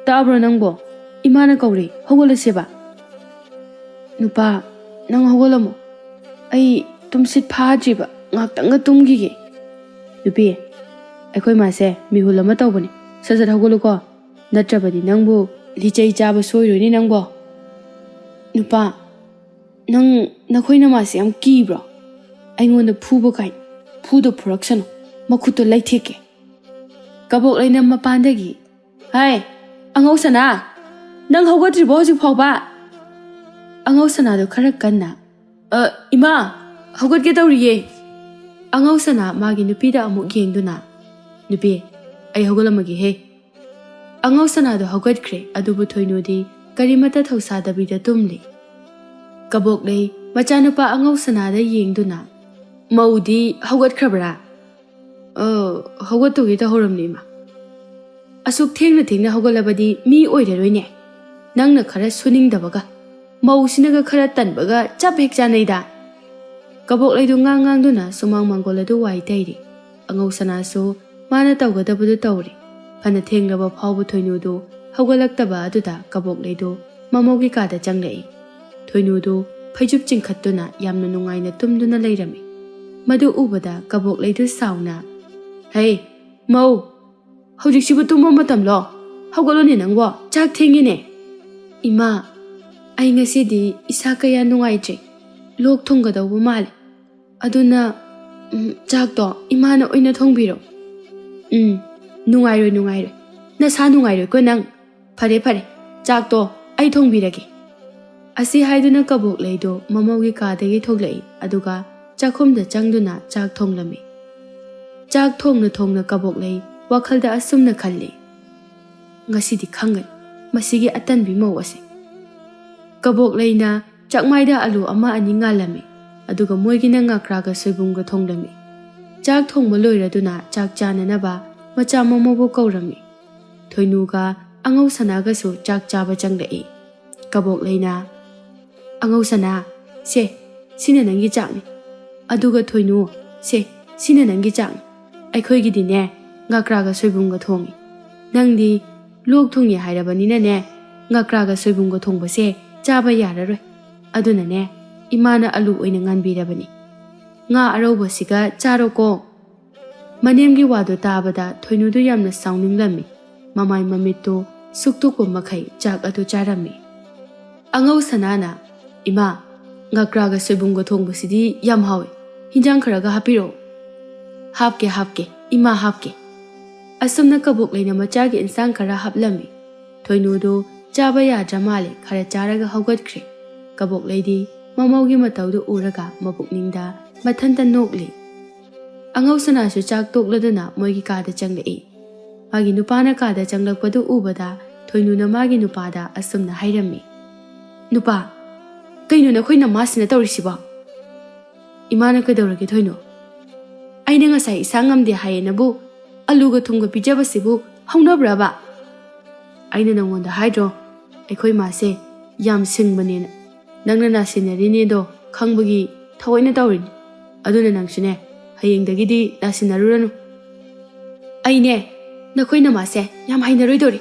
ꯇꯥꯕ꯭ꯔꯣ ꯅꯪꯕꯣ? ꯏꯃꯥꯅ ꯀꯧꯔꯦ, ꯍꯧꯒꯠꯂꯁꯦꯕ꯫" "ꯅꯨꯄꯥ, ꯅꯪ ꯍꯧꯒꯠꯂꯝꯃꯣ꯫ ꯑꯩ ꯇꯨꯝꯁꯤꯠ ꯐꯥꯗ꯭ꯔꯤꯕ, ꯉꯥꯛꯇꯪꯒ ꯇꯨꯝꯈꯤꯒꯦ꯫" "ꯅꯨꯄꯤ, ꯑꯩꯈꯣꯏ ꯃꯥꯁꯦ ꯃꯤꯍꯨꯜ ꯑꯃ ꯇꯧꯕꯅꯦ, ꯁꯠ ꯁꯠ ꯍꯧꯒꯠꯂꯨꯀꯣ, ꯅꯠꯇ꯭ꯔꯕꯗꯤ ꯅꯪꯕꯨ ꯂꯤꯆꯩ ꯆꯥꯕ ꯁꯣꯏꯔꯣꯏꯅꯦ ꯅꯪꯕꯣ꯫" "ꯅꯨꯄꯥ, ꯅꯪ ꯅꯈꯣꯏ ꯅꯃꯥꯁꯦ ꯌꯥꯝ ꯀꯤꯕ꯭ꯔꯣ? ꯑꯩꯉꯣꯟꯗ ꯐꯨꯕ ꯀꯥꯏ, ꯐꯨꯗ ꯐꯨꯔꯛꯁꯅꯨ, ꯃꯈꯨꯠꯇꯣ ꯂꯩꯊꯦꯛꯀꯦ꯫" ꯀꯕꯣꯛꯂꯩꯅ ꯃꯄꯥꯟꯗꯒꯤ, "ꯍꯥꯏ, ꯑꯉꯧ ꯁꯅꯥ, ꯅꯪ ꯍꯧꯒꯠꯇ꯭ꯔꯤꯕꯣ ꯍꯧꯖꯤꯛ ꯐꯥꯎꯕ?" ꯑꯉꯧ ꯁꯅꯥꯗꯣ ꯈꯔ ꯀꯟꯅ, "ꯑ, ꯏꯃꯥ, ꯍꯧꯒꯠꯀꯦ ꯇꯧꯔꯤꯌꯦ꯫" ꯑꯉꯧ ꯁꯅꯥ ꯃꯥꯒꯤ ꯅꯨꯄꯤꯗ ꯑꯃꯨꯛ ꯌꯦꯡꯗꯨꯅ, "ꯅꯨꯄꯤ, ꯑꯩ ꯍꯧꯒꯠꯂꯝꯃꯒꯦꯍꯦ꯫" ꯑꯉꯧ ꯁꯅꯥꯗꯣ ꯍꯧꯒꯠꯈ꯭ꯔꯦ, ꯑꯗꯨꯕꯨ ꯊꯣꯏꯅꯨꯗꯤ ꯀꯔꯤꯃꯠꯇ ꯊꯧꯁꯥꯗꯕꯤꯗ ꯇꯨꯝꯂꯤ꯫ ꯀꯕꯣꯛꯂꯩ ꯃꯆꯥꯅꯨꯄꯥ ꯑꯉꯧ ꯁꯅꯥꯗ ꯌꯦꯡꯗꯨꯅ, "ꯃꯧꯗꯤ ꯍꯧꯒꯠꯈ꯭ꯔꯕ꯭ꯔꯥ?" "ꯑ, ꯍꯧꯒꯠꯇꯧꯒꯤ ꯇꯧꯍꯧꯔꯝꯅꯦ, ꯏꯃꯥ꯫" "ꯑꯁꯨꯛ ꯊꯦꯡꯅ ꯊꯦꯡꯅ ꯍꯧꯒꯠꯂꯕꯗꯤ ꯃꯤ ꯑꯣꯏꯔꯔꯣꯏꯅꯦ꯫ ꯅꯪꯅ ꯈꯔ ꯁꯨꯅꯤꯡꯗꯕꯒ, ꯃꯧꯁꯤꯅꯒ ꯈꯔ ꯇꯟꯕꯒ ꯆꯞ ꯍꯦꯛ ꯆꯥꯅꯩꯗ꯫" ꯀꯕꯣꯛꯂꯩꯗꯨ ꯉꯥꯡ ꯉꯥꯡꯗꯨꯅ ꯁꯨꯃꯥꯡ ꯃꯥꯡꯒꯣꯜ ꯑꯗꯨ ꯋꯥꯏ ꯇꯩꯔꯤ꯫ ꯑꯉꯧ ꯁꯅꯥꯁꯨ ꯃꯥꯅ ꯇꯧꯒꯗꯕꯗꯨ ꯇꯧꯔꯤ꯫ ꯐꯅ ꯊꯦꯡꯂꯕ ꯐꯥꯎꯕ ꯊꯣꯏꯅꯨꯗꯨ ꯍꯧꯒꯠꯂꯛꯇꯕ ꯑꯗꯨꯗ ꯀꯕꯣꯛꯂꯩꯗꯨ ꯃꯃꯧꯒꯤ ꯀꯥꯗ ꯆꯪꯂꯛꯏ꯫ ꯊꯣꯏꯅꯨꯗꯨ ꯐꯩꯖꯨꯞ ꯆꯤꯡꯈꯠꯇꯨꯅ ꯌꯥꯝꯅ ꯅꯨꯡꯉꯥꯏꯅ ꯇꯨꯝꯗꯨꯅ ꯂꯩꯔꯝꯃꯤ꯫ ꯃꯗꯨ ꯎꯕꯗ ꯀꯕꯣꯛꯂꯩꯗꯨ ꯁꯥꯎꯅ, "ꯍꯩ, ꯃꯧ, ꯍꯧꯖꯤꯛꯁꯤꯕꯨ ꯇꯨꯝꯕ ꯃꯇꯝꯂꯣ? ꯍꯧꯒꯠꯂꯨꯅꯦ ꯅꯪꯕꯣ, ꯆꯥꯛ ꯊꯦꯡꯉꯦꯅꯦ꯫" "ꯏꯃꯥ, ꯑꯩ ꯉꯁꯤꯗꯤ ꯏꯁꯥ ꯀꯌꯥ ꯅꯨꯡꯉꯥꯏꯇ꯭ꯔꯦ꯫ ꯂꯣꯛ ꯊꯨꯡꯒꯗꯧꯕ ꯃꯥꯜꯂꯦ꯫ ꯑꯗꯨꯅ, ꯎꯝ, ꯆꯥꯛꯇꯣ ꯏꯃꯥꯅ ꯑꯣꯏꯅ ꯊꯣꯡꯕꯤꯔꯣ꯫" "ꯎꯝ, ꯅꯨꯡꯉꯥꯏꯔꯣꯏ, ꯅꯨꯡꯉꯥꯏꯔꯣꯏ꯫ ꯅꯁꯥ ꯅꯨꯡꯉꯥꯏꯔꯣꯏꯀꯣ ꯅꯪ꯫ ꯐꯔꯦ, ꯐꯔꯦ, ꯆꯥꯛꯇꯣ ꯑꯩ ꯊꯣꯡꯕꯤꯔꯒꯦ꯫" ꯑꯁꯤ ꯍꯥꯏꯗꯨꯅ ꯀꯕꯣꯛꯂꯩꯗꯣ ꯃꯃꯧꯒꯤ ꯀꯥꯗꯒꯤ ꯊꯣꯛꯂꯛꯏ, ꯑꯗꯨꯒ ꯆꯥꯛꯈꯨꯝꯗ ꯆꯪꯗꯨꯅ ꯆꯥꯛ ꯊꯣꯡꯂꯝꯃꯤ꯫ ꯆꯥꯛ ꯊꯣꯡꯅ ꯊꯣꯡꯅ ꯀꯕꯣꯛꯂꯩ ꯋꯥꯈꯜꯗ ꯑꯁꯨꯝꯅ ꯈꯜꯂꯤ, "ꯉꯁꯤꯗꯤ ꯈꯪꯒꯅꯤ ꯃꯁꯤꯒꯤ ꯑꯇꯟꯕꯤ ꯃꯧ ꯑꯁꯦ꯫" ꯀꯕꯣꯛꯂꯩꯅ ꯆꯥꯛꯃꯥꯏꯗ ꯑꯂꯨ ꯑꯃ ꯑꯅꯤ ꯉꯥꯜꯂꯝꯃꯤ, ꯑꯗꯨꯒ ꯃꯣꯏꯒꯤꯅ ꯉꯥꯀ꯭ꯔꯥꯒ ꯁꯣꯏꯕꯨꯝꯒ ꯊꯣꯡꯂꯝꯃꯤ꯫ ꯆꯥꯛ ꯊꯣꯡꯕ ꯂꯣꯏꯔꯗꯨꯅ ꯆꯥꯛ ꯆꯥꯅꯅꯕ ꯃꯆꯥ ꯃꯃꯧꯕꯨ ꯀꯧꯔꯝꯃꯤ꯫ ꯊꯣꯏꯅꯨꯒ ꯑꯉꯧ ꯁꯅꯥꯒꯁꯨ ꯆꯥꯛ ꯆꯥꯕ ꯆꯪꯂꯛꯏ꯫ ꯀꯕꯣꯛꯂꯩꯅ, "ꯑꯉꯧ ꯁꯅꯥ, ꯁꯦ, ꯁꯤꯅ ꯅꯪꯒꯤ ꯆꯥꯛꯅꯤ꯫ ꯑꯗꯨꯒ ꯊꯣꯏꯅꯨ, ꯁꯦ, ꯁꯤꯅ ꯅꯪꯒꯤ ꯆꯥꯛꯅꯤ꯫ ꯑꯩꯈꯣꯏꯒꯤꯗꯤꯅꯦ, ꯉꯀ꯭ꯔꯥꯒ ꯁꯣꯏꯕꯨꯝꯒ ꯊꯣꯡꯉꯤ꯫ ꯅꯪꯗꯤ ꯂꯣꯛ ꯊꯨꯡꯉꯦ ꯍꯥꯏꯔꯕꯅꯤꯅꯅꯦ, ꯉꯀ꯭ꯔꯥꯒ ꯁꯣꯏꯕꯨꯝꯒ ꯊꯣꯡꯕꯁꯦ ꯆꯥꯕ ꯌꯥꯔꯔꯣꯏ꯫ ꯑꯗꯨꯅꯅꯦ, ꯏꯃꯥꯅ ꯑꯂꯨ ꯑꯣꯏꯅ ꯉꯥꯟꯕꯤꯔꯕꯅꯤ꯫ ꯉꯥ ꯑꯔꯧꯕꯁꯤꯒ ꯆꯥꯔꯣꯀꯣ꯫" ꯃꯅꯦꯝꯒꯤ ꯋꯥꯗꯨ ꯇꯥꯕꯗ ꯊꯣꯏꯅꯨꯗꯨ ꯌꯥꯝꯅ ꯁꯥꯎꯅꯤꯡꯂꯝꯃꯤ꯫ ꯃꯃꯥꯏ ꯃꯃꯤꯠꯇꯨ ꯁꯨꯛꯇꯣꯛꯄ ꯃꯈꯩ ꯆꯥꯛ ꯑꯗꯨ ꯆꯥꯔꯝꯃꯤ꯫ ꯑꯉꯧ ꯁꯅꯥꯅ, "ꯏꯃꯥ, ꯉꯀ꯭ꯔꯥꯒ ꯁꯣꯏꯕꯨꯝꯒ ꯊꯣꯡꯕꯁꯤꯗꯤ ꯌꯥꯝ ꯍꯥꯎꯏ꯫ ꯍꯤꯟꯖꯥꯡ ꯈꯔꯒ ꯍꯥꯞꯄꯤꯔꯛꯑꯣ꯫" "ꯍꯥꯞꯀꯦ, ꯍꯥꯞꯀꯦ, ꯏꯃꯥ, ꯍꯥꯞꯀꯦ꯫" ꯑꯁꯨꯝꯅ ꯀꯕꯣꯛꯂꯩꯅ ꯃꯆꯥꯒꯤ ꯏꯟꯁꯥꯡ ꯈꯔ ꯍꯥꯞꯂꯝꯃꯤ꯫ ꯊꯣꯏꯅꯨꯗꯨ ꯆꯥꯕ ꯌꯥꯗ꯭ꯔ ꯃꯥꯜꯂꯦ, ꯈꯔ ꯆꯥꯔꯒ ꯍꯧꯒꯠꯈ꯭ꯔꯦ꯫ ꯀꯕꯣꯛꯂꯩꯗꯤ ꯃꯃꯧꯒꯤ ꯃꯇꯧꯗꯨ ꯎꯔꯒ ꯃꯄꯨꯛꯅꯤꯡꯗ ꯃꯊꯟꯇ ꯅꯣꯛꯂꯤ꯫ ꯑꯉꯧ ꯁꯅꯥꯁꯨ ꯆꯥꯛ ꯇꯣꯛꯂꯗꯨꯅ ꯃꯣꯏꯒꯤ ꯀꯥꯗ ꯆꯪꯂꯛꯏ꯫ ꯃꯥꯒꯤ ꯅꯨꯄꯥꯅ ꯀꯥꯗ ꯆꯪꯂꯛꯄꯗꯨ ꯎꯕꯗ ꯊꯣꯏꯅꯨꯅ ꯃꯥꯒꯤ ꯅꯨꯄꯥꯗ ꯑꯁꯨꯝꯅ ꯍꯥꯏꯔꯝꯃꯤ, "ꯅꯨꯄꯥ, ꯀꯩꯅꯣ ꯅꯈꯣꯏ ꯅꯃꯥꯁꯤꯅ ꯇꯧꯔꯤꯁꯤꯕꯣ?" "ꯏꯃꯥꯅ ꯀꯩꯗꯧꯔꯒꯦ ꯊꯣꯏꯅꯨ?" "ꯑꯩꯅ ꯉꯁꯥꯏ ꯏꯁꯥ ꯉꯝꯗꯦ ꯍꯥꯏꯌꯦꯅꯕꯨ ꯑꯂꯨꯒ ꯊꯨꯝꯒ ꯄꯤꯖꯕꯁꯤꯕꯨ ꯍꯧꯅꯕ꯭ꯔꯕ?" "ꯑꯩꯅ ꯅꯪꯉꯣꯟꯗ ꯍꯥꯏꯗ꯭ꯔꯣ, ꯑꯩꯈꯣꯏ ꯃꯥꯁꯦ ꯌꯥꯝ ꯁꯤꯡꯕꯅꯦꯅ꯫ ꯅꯪꯅ ꯅꯥꯁꯤꯟꯅꯔꯤꯅꯦꯗꯣ ꯈꯪꯕꯒꯤ ꯊꯑꯣꯏꯅ ꯇꯧꯔꯤꯅꯤ꯫ ꯑꯗꯨꯅ ꯅꯪꯁꯨꯅꯦ, ꯍꯌꯦꯡꯗꯒꯤꯗꯤ ꯅꯥꯁꯤꯟꯅꯔꯨꯔꯅꯨ꯫" "ꯑꯩꯅꯦ, ꯅꯈꯣꯏ ꯅꯃꯥꯁꯦ ꯌꯥꯝ ꯍꯩꯅꯔꯣꯏꯗꯧꯔꯤ꯫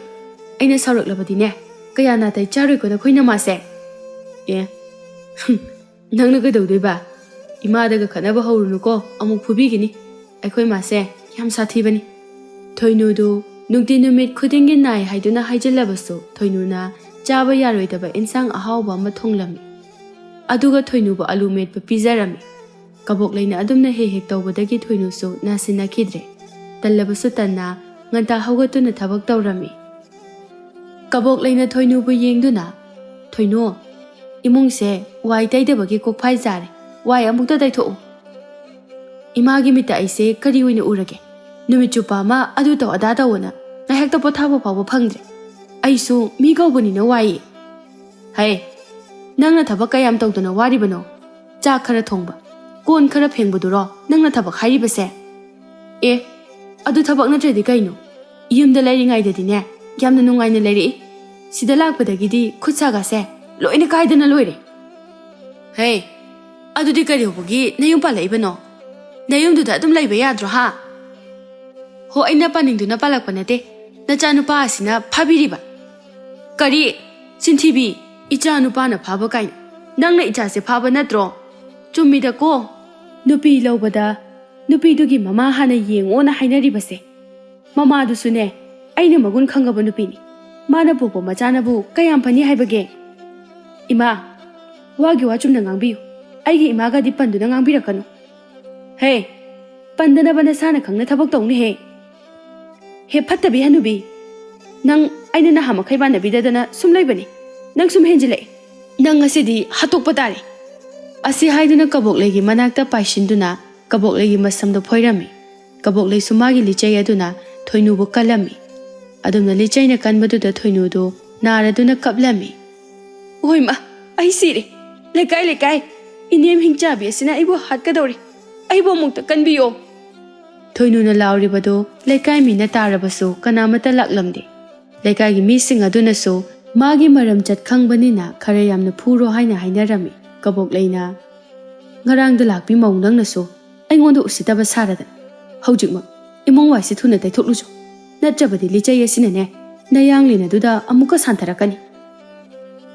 ꯑꯩꯅ ꯁꯥꯎꯔꯛꯂꯕꯗꯤꯅꯦ, ꯀꯌꯥ ꯅꯥꯇꯩ ꯆꯥꯔꯣꯏꯀꯣ ꯅꯈꯣꯏ ꯅꯃꯥꯁꯦ꯫" "ꯑꯦ, ꯍꯨꯝ, ꯅꯪꯅ ꯀꯩꯗꯧꯗꯣꯏꯕ? ꯏꯃꯥꯗꯒ ꯈꯠꯅꯕ ꯍꯧꯔꯨꯅꯨꯀꯣ, ꯑꯃꯨꯛ ꯐꯨꯕꯤꯒꯅꯤ꯫ ꯑꯩꯈꯣꯏ ꯃꯥꯁꯦ ꯌꯥꯝ ꯁꯥꯊꯤꯕꯅꯤ꯫" ꯊꯣꯏꯅꯨꯗꯨ ꯅꯨꯡꯇꯤ ꯅꯨꯃꯤꯠ ꯈꯨꯗꯤꯡꯒꯤ ꯅꯥꯏ ꯍꯥꯏꯗꯨꯅ ꯍꯥꯏꯖꯤꯜꯂꯕꯁꯨ ꯊꯣꯏꯅꯨꯅ ꯆꯥꯕ ꯌꯥꯔꯣꯏꯗꯕ ꯏꯟꯁꯥꯡ ꯑꯍꯥꯎꯕ ꯑꯃ ꯊꯣꯡꯂꯝꯃꯤ꯫ ꯑꯗꯨꯒ ꯊꯣꯏꯅꯨꯕꯨ ꯑꯂꯨ ꯃꯦꯠꯄ ꯄꯤꯖꯔꯝꯃꯤ꯫ ꯀꯕꯣꯛꯂꯩꯅ ꯑꯗꯨꯝꯅ ꯍꯦꯛ ꯍꯦꯛ ꯇꯧꯕꯗꯒꯤ ꯊꯣꯏꯅꯨꯁꯨ ꯅꯥꯁꯤꯟꯅꯈꯤꯗ꯭ꯔꯦ꯫ ꯇꯜꯂꯕꯁꯨ ꯇꯟꯅ ꯉꯟꯇꯥ ꯍꯧꯒꯠꯇꯨꯅ ꯊꯕꯛ ꯇꯧꯔꯝꯃꯤ꯫ ꯀꯕꯣꯛꯂꯩꯅ ꯊꯣꯏꯅꯨꯕꯨ ꯌꯦꯡꯗꯨꯅ, "ꯊꯣꯏꯅꯨ, ꯏꯃꯨꯡꯁꯦ ꯋꯥꯏ ꯇꯩꯗꯕꯒꯤ ꯀꯣꯛꯐꯥꯏ ꯆꯥꯔꯦ꯫ ꯋꯥꯏ ꯑꯃꯨꯛꯇ ꯇꯩꯊꯣꯛꯎ꯫" "ꯏꯃꯥꯒꯤ ꯃꯤꯠꯇ ꯑꯩꯁꯦ ꯀꯔꯤ ꯑꯣꯏꯅ ꯎꯔꯒꯦ? ꯅꯨꯃꯤꯠ ꯆꯨꯞꯄ ꯑꯃ ꯑꯗꯨ ꯇꯧ ꯑꯗꯥ ꯇꯧꯑꯣꯅ ꯉꯥꯏꯍꯥꯛꯇ ꯄꯣꯊꯥꯕ ꯐꯥꯎꯕ ꯐꯪꯗ꯭ꯔꯦ꯫ ꯑꯩꯁꯨ ꯃꯤ ꯀꯧꯕꯅꯤꯅ ꯋꯥꯏꯌꯦ꯫" "ꯍꯩ, ꯅꯪꯅ ꯊꯕꯛ ꯀꯌꯥꯝ ꯇꯧꯗꯅ ꯋꯥꯔꯤꯕꯅꯣ? ꯆꯥꯛ ꯈꯔ ꯊꯣꯡꯕ, ꯀꯣꯟ ꯈꯔ ꯐꯦꯡꯕꯗꯨꯔꯣ ꯅꯪꯅ ꯊꯕꯛ ꯍꯥꯏꯔꯤꯕꯁꯦ?" "ꯑꯦ, ꯑꯗꯨ ꯊꯕꯛ ꯅꯠꯇ꯭ꯔꯗꯤ ꯀꯩꯅꯣ? ꯌꯨꯝꯗ ꯂꯩꯔꯤꯉꯩꯗꯗꯤꯅꯦ, ꯌꯥꯝꯅ ꯅꯨꯡꯉꯥꯏꯅ ꯂꯩꯔꯛꯏ꯫ ꯁꯤꯗ ꯂꯥꯛꯄꯗꯒꯤꯗꯤ ꯈꯨꯠ ꯁꯥꯒꯁꯦ ꯂꯣꯏꯅ ꯀꯥꯏꯗꯅ ꯂꯣꯏꯔꯦ꯫ ꯍꯦ, ꯑꯗꯨꯗꯤ ꯀꯩꯗꯧꯕꯒꯤ ꯅꯌꯨꯝ ꯄꯥꯜꯂꯛꯏꯕꯅꯣ? ꯅꯌꯨꯝꯗꯨꯗ ꯑꯗꯨꯝ ꯂꯩꯕ ꯌꯥꯗ꯭ꯔꯣ, ꯍꯥ? ꯍꯣ, ꯑꯩꯅ ꯄꯥꯅꯤꯡꯗꯨꯅ ꯄꯥꯜꯂꯛꯄ ꯅꯠꯇꯦ, ꯅꯆꯥꯅꯨꯄꯥ ꯑꯁꯤꯅ ꯐꯥꯕꯤꯔꯤꯕ꯫ ꯀꯔꯤ? ꯆꯤꯟꯊꯤꯕꯤ! ꯏꯆꯥ ꯅꯨꯄꯥꯅ ꯐꯥꯕ ꯀꯥꯏꯅ꯫ ꯅꯪꯅ ꯏꯆꯥꯁꯦ ꯐꯥꯕ ꯅꯠꯇ꯭ꯔꯣ? ꯆꯨꯝꯃꯤꯗꯀꯣ꯫ ꯅꯨꯄꯤ ꯂꯧꯕꯗ ꯅꯨꯄꯤꯗꯨꯒꯤ ꯃꯃꯥ ꯍꯥꯟꯅ ꯌꯦꯡꯉꯣꯅ ꯍꯥꯏꯅꯔꯤꯕꯁꯦ꯫ ꯃꯃꯥꯗꯨꯁꯨꯅꯦ, ꯑꯩꯅ ꯃꯒꯨꯟ ꯈꯪꯉꯕ ꯅꯨꯄꯤꯅꯤ꯫ ꯃꯥꯅ ꯄꯣꯛꯄ ꯃꯆꯥꯅꯕꯨ ꯀꯌꯥꯝ ꯐꯅꯤ ꯍꯥꯏꯕꯒꯦ? ꯏꯃꯥ, ꯋꯥꯒꯤ ꯋꯥ ꯆꯨꯝꯅ ꯉꯥꯡꯕꯤꯌꯨ꯫ ꯑꯩꯒꯤ ꯏꯃꯥꯒꯗꯤ ꯄꯟꯗꯨꯅ ꯉꯥꯡꯕꯤꯔꯛꯀꯅꯨ꯫ ꯍꯦ, ꯄꯟꯗꯅꯕ ꯅꯁꯥꯅ ꯈꯪꯅ ꯊꯕꯛ ꯇꯧꯅꯦꯍꯦ꯫ ꯍꯦ ꯐꯠꯇꯕꯤ ꯍꯅꯨꯕꯤ, ꯅꯪ ꯑꯩꯅ ꯅꯍꯥ ꯃꯈꯩ ꯃꯥꯟꯅꯕꯤꯗꯗꯅ ꯁꯨꯝ ꯂꯩꯕꯅꯤ꯫ ꯅꯪ ꯁꯨꯝ ꯍꯦꯟꯖꯤꯜꯂꯛꯑꯦ꯫ ꯅꯪ ꯉꯁꯤꯗꯤ ꯍꯥꯠꯇꯣꯛꯄ ꯇꯥꯔꯦ꯫ ꯑꯁꯤ ꯍꯥꯏꯗꯨꯅ ꯀꯕꯣꯛꯂꯩꯒꯤ ꯃꯅꯥꯛꯇ ꯄꯥꯏꯁꯤꯟꯗꯨꯅ ꯀꯕꯣꯛꯂꯩꯒꯤ ꯃꯁꯝꯗꯣ ꯐꯣꯏꯔꯝꯃꯤ꯫ ꯀꯕꯣꯛꯂꯩꯁꯨ ꯃꯥꯒꯤ ꯂꯤꯆꯩ ꯑꯗꯨꯅ ꯊꯣꯏꯅꯨꯕꯨ ꯀꯜꯂꯝꯃꯤ꯫ ꯑꯗꯨꯝꯅ ꯂꯤꯆꯩꯅ ꯀꯟꯕꯗꯨꯗ ꯊꯣꯏꯅꯨꯗꯨ ꯅꯥꯔꯗꯨꯅ ꯀꯞꯂꯝꯃꯤ꯫ ꯑꯣꯏꯃ, ꯑꯩ ꯁꯤꯔꯦ꯫ ꯂꯩꯀꯥꯏ, ꯂꯩꯀꯥꯏ, ꯏꯅꯦꯝ ꯍꯤꯡꯆꯥꯕꯤ ꯑꯁꯤꯅ ꯑꯩꯕꯨ ꯍꯥꯠꯀꯗꯧꯔꯦ꯫ ꯑꯩꯕꯨ ꯑꯃꯨꯛꯇ ꯀꯟꯕꯤꯌꯣ꯫ ꯊꯣꯏꯅꯨꯅ ꯂꯥꯎꯔꯤꯕꯗꯨ ꯂꯩꯀꯥꯏ ꯃꯤꯅ ꯇꯥꯔꯕꯁꯨ ꯀꯅꯥꯃꯠꯇ ꯂꯥꯛꯂꯝꯗꯦ꯫ ꯂꯩꯀꯥꯏꯒꯤ ꯃꯤꯁꯤꯡ ꯑꯗꯨꯅꯁꯨ ꯃꯥꯒꯤ ꯃꯔꯝꯆꯠ ꯈꯪꯕꯅꯤꯅ ꯈꯔ ꯌꯥꯝꯅ ꯐꯨꯔꯣ ꯍꯥꯏꯅ ꯍꯥꯏꯅꯔꯝꯃꯤ꯫ ꯀꯕꯣꯛꯂꯩꯅ, "ꯉꯔꯥꯡꯗ ꯂꯥꯛꯄꯤ ꯃꯧ ꯅꯪꯅꯁꯨ ꯑꯩꯉꯣꯟꯗ ꯎꯁꯤꯠꯇꯕ ꯁꯥꯔꯗꯅ꯫ ꯍꯧꯖꯤꯛꯃꯛ ꯏꯃꯨꯡ ꯋꯥꯏꯁꯤ ꯊꯨꯅ ꯇꯩꯊꯣꯛꯂꯨꯆꯣ꯫ ꯅꯠꯇ꯭ꯔꯕꯗꯤ ꯂꯤꯆꯩ ꯑꯁꯤꯅꯅꯦ ꯅꯌꯥꯡꯂꯦꯟ ꯑꯗꯨꯗ ꯑꯃꯨꯛꯀ ꯁꯥꯟꯊꯔꯛꯀꯅꯤ꯫"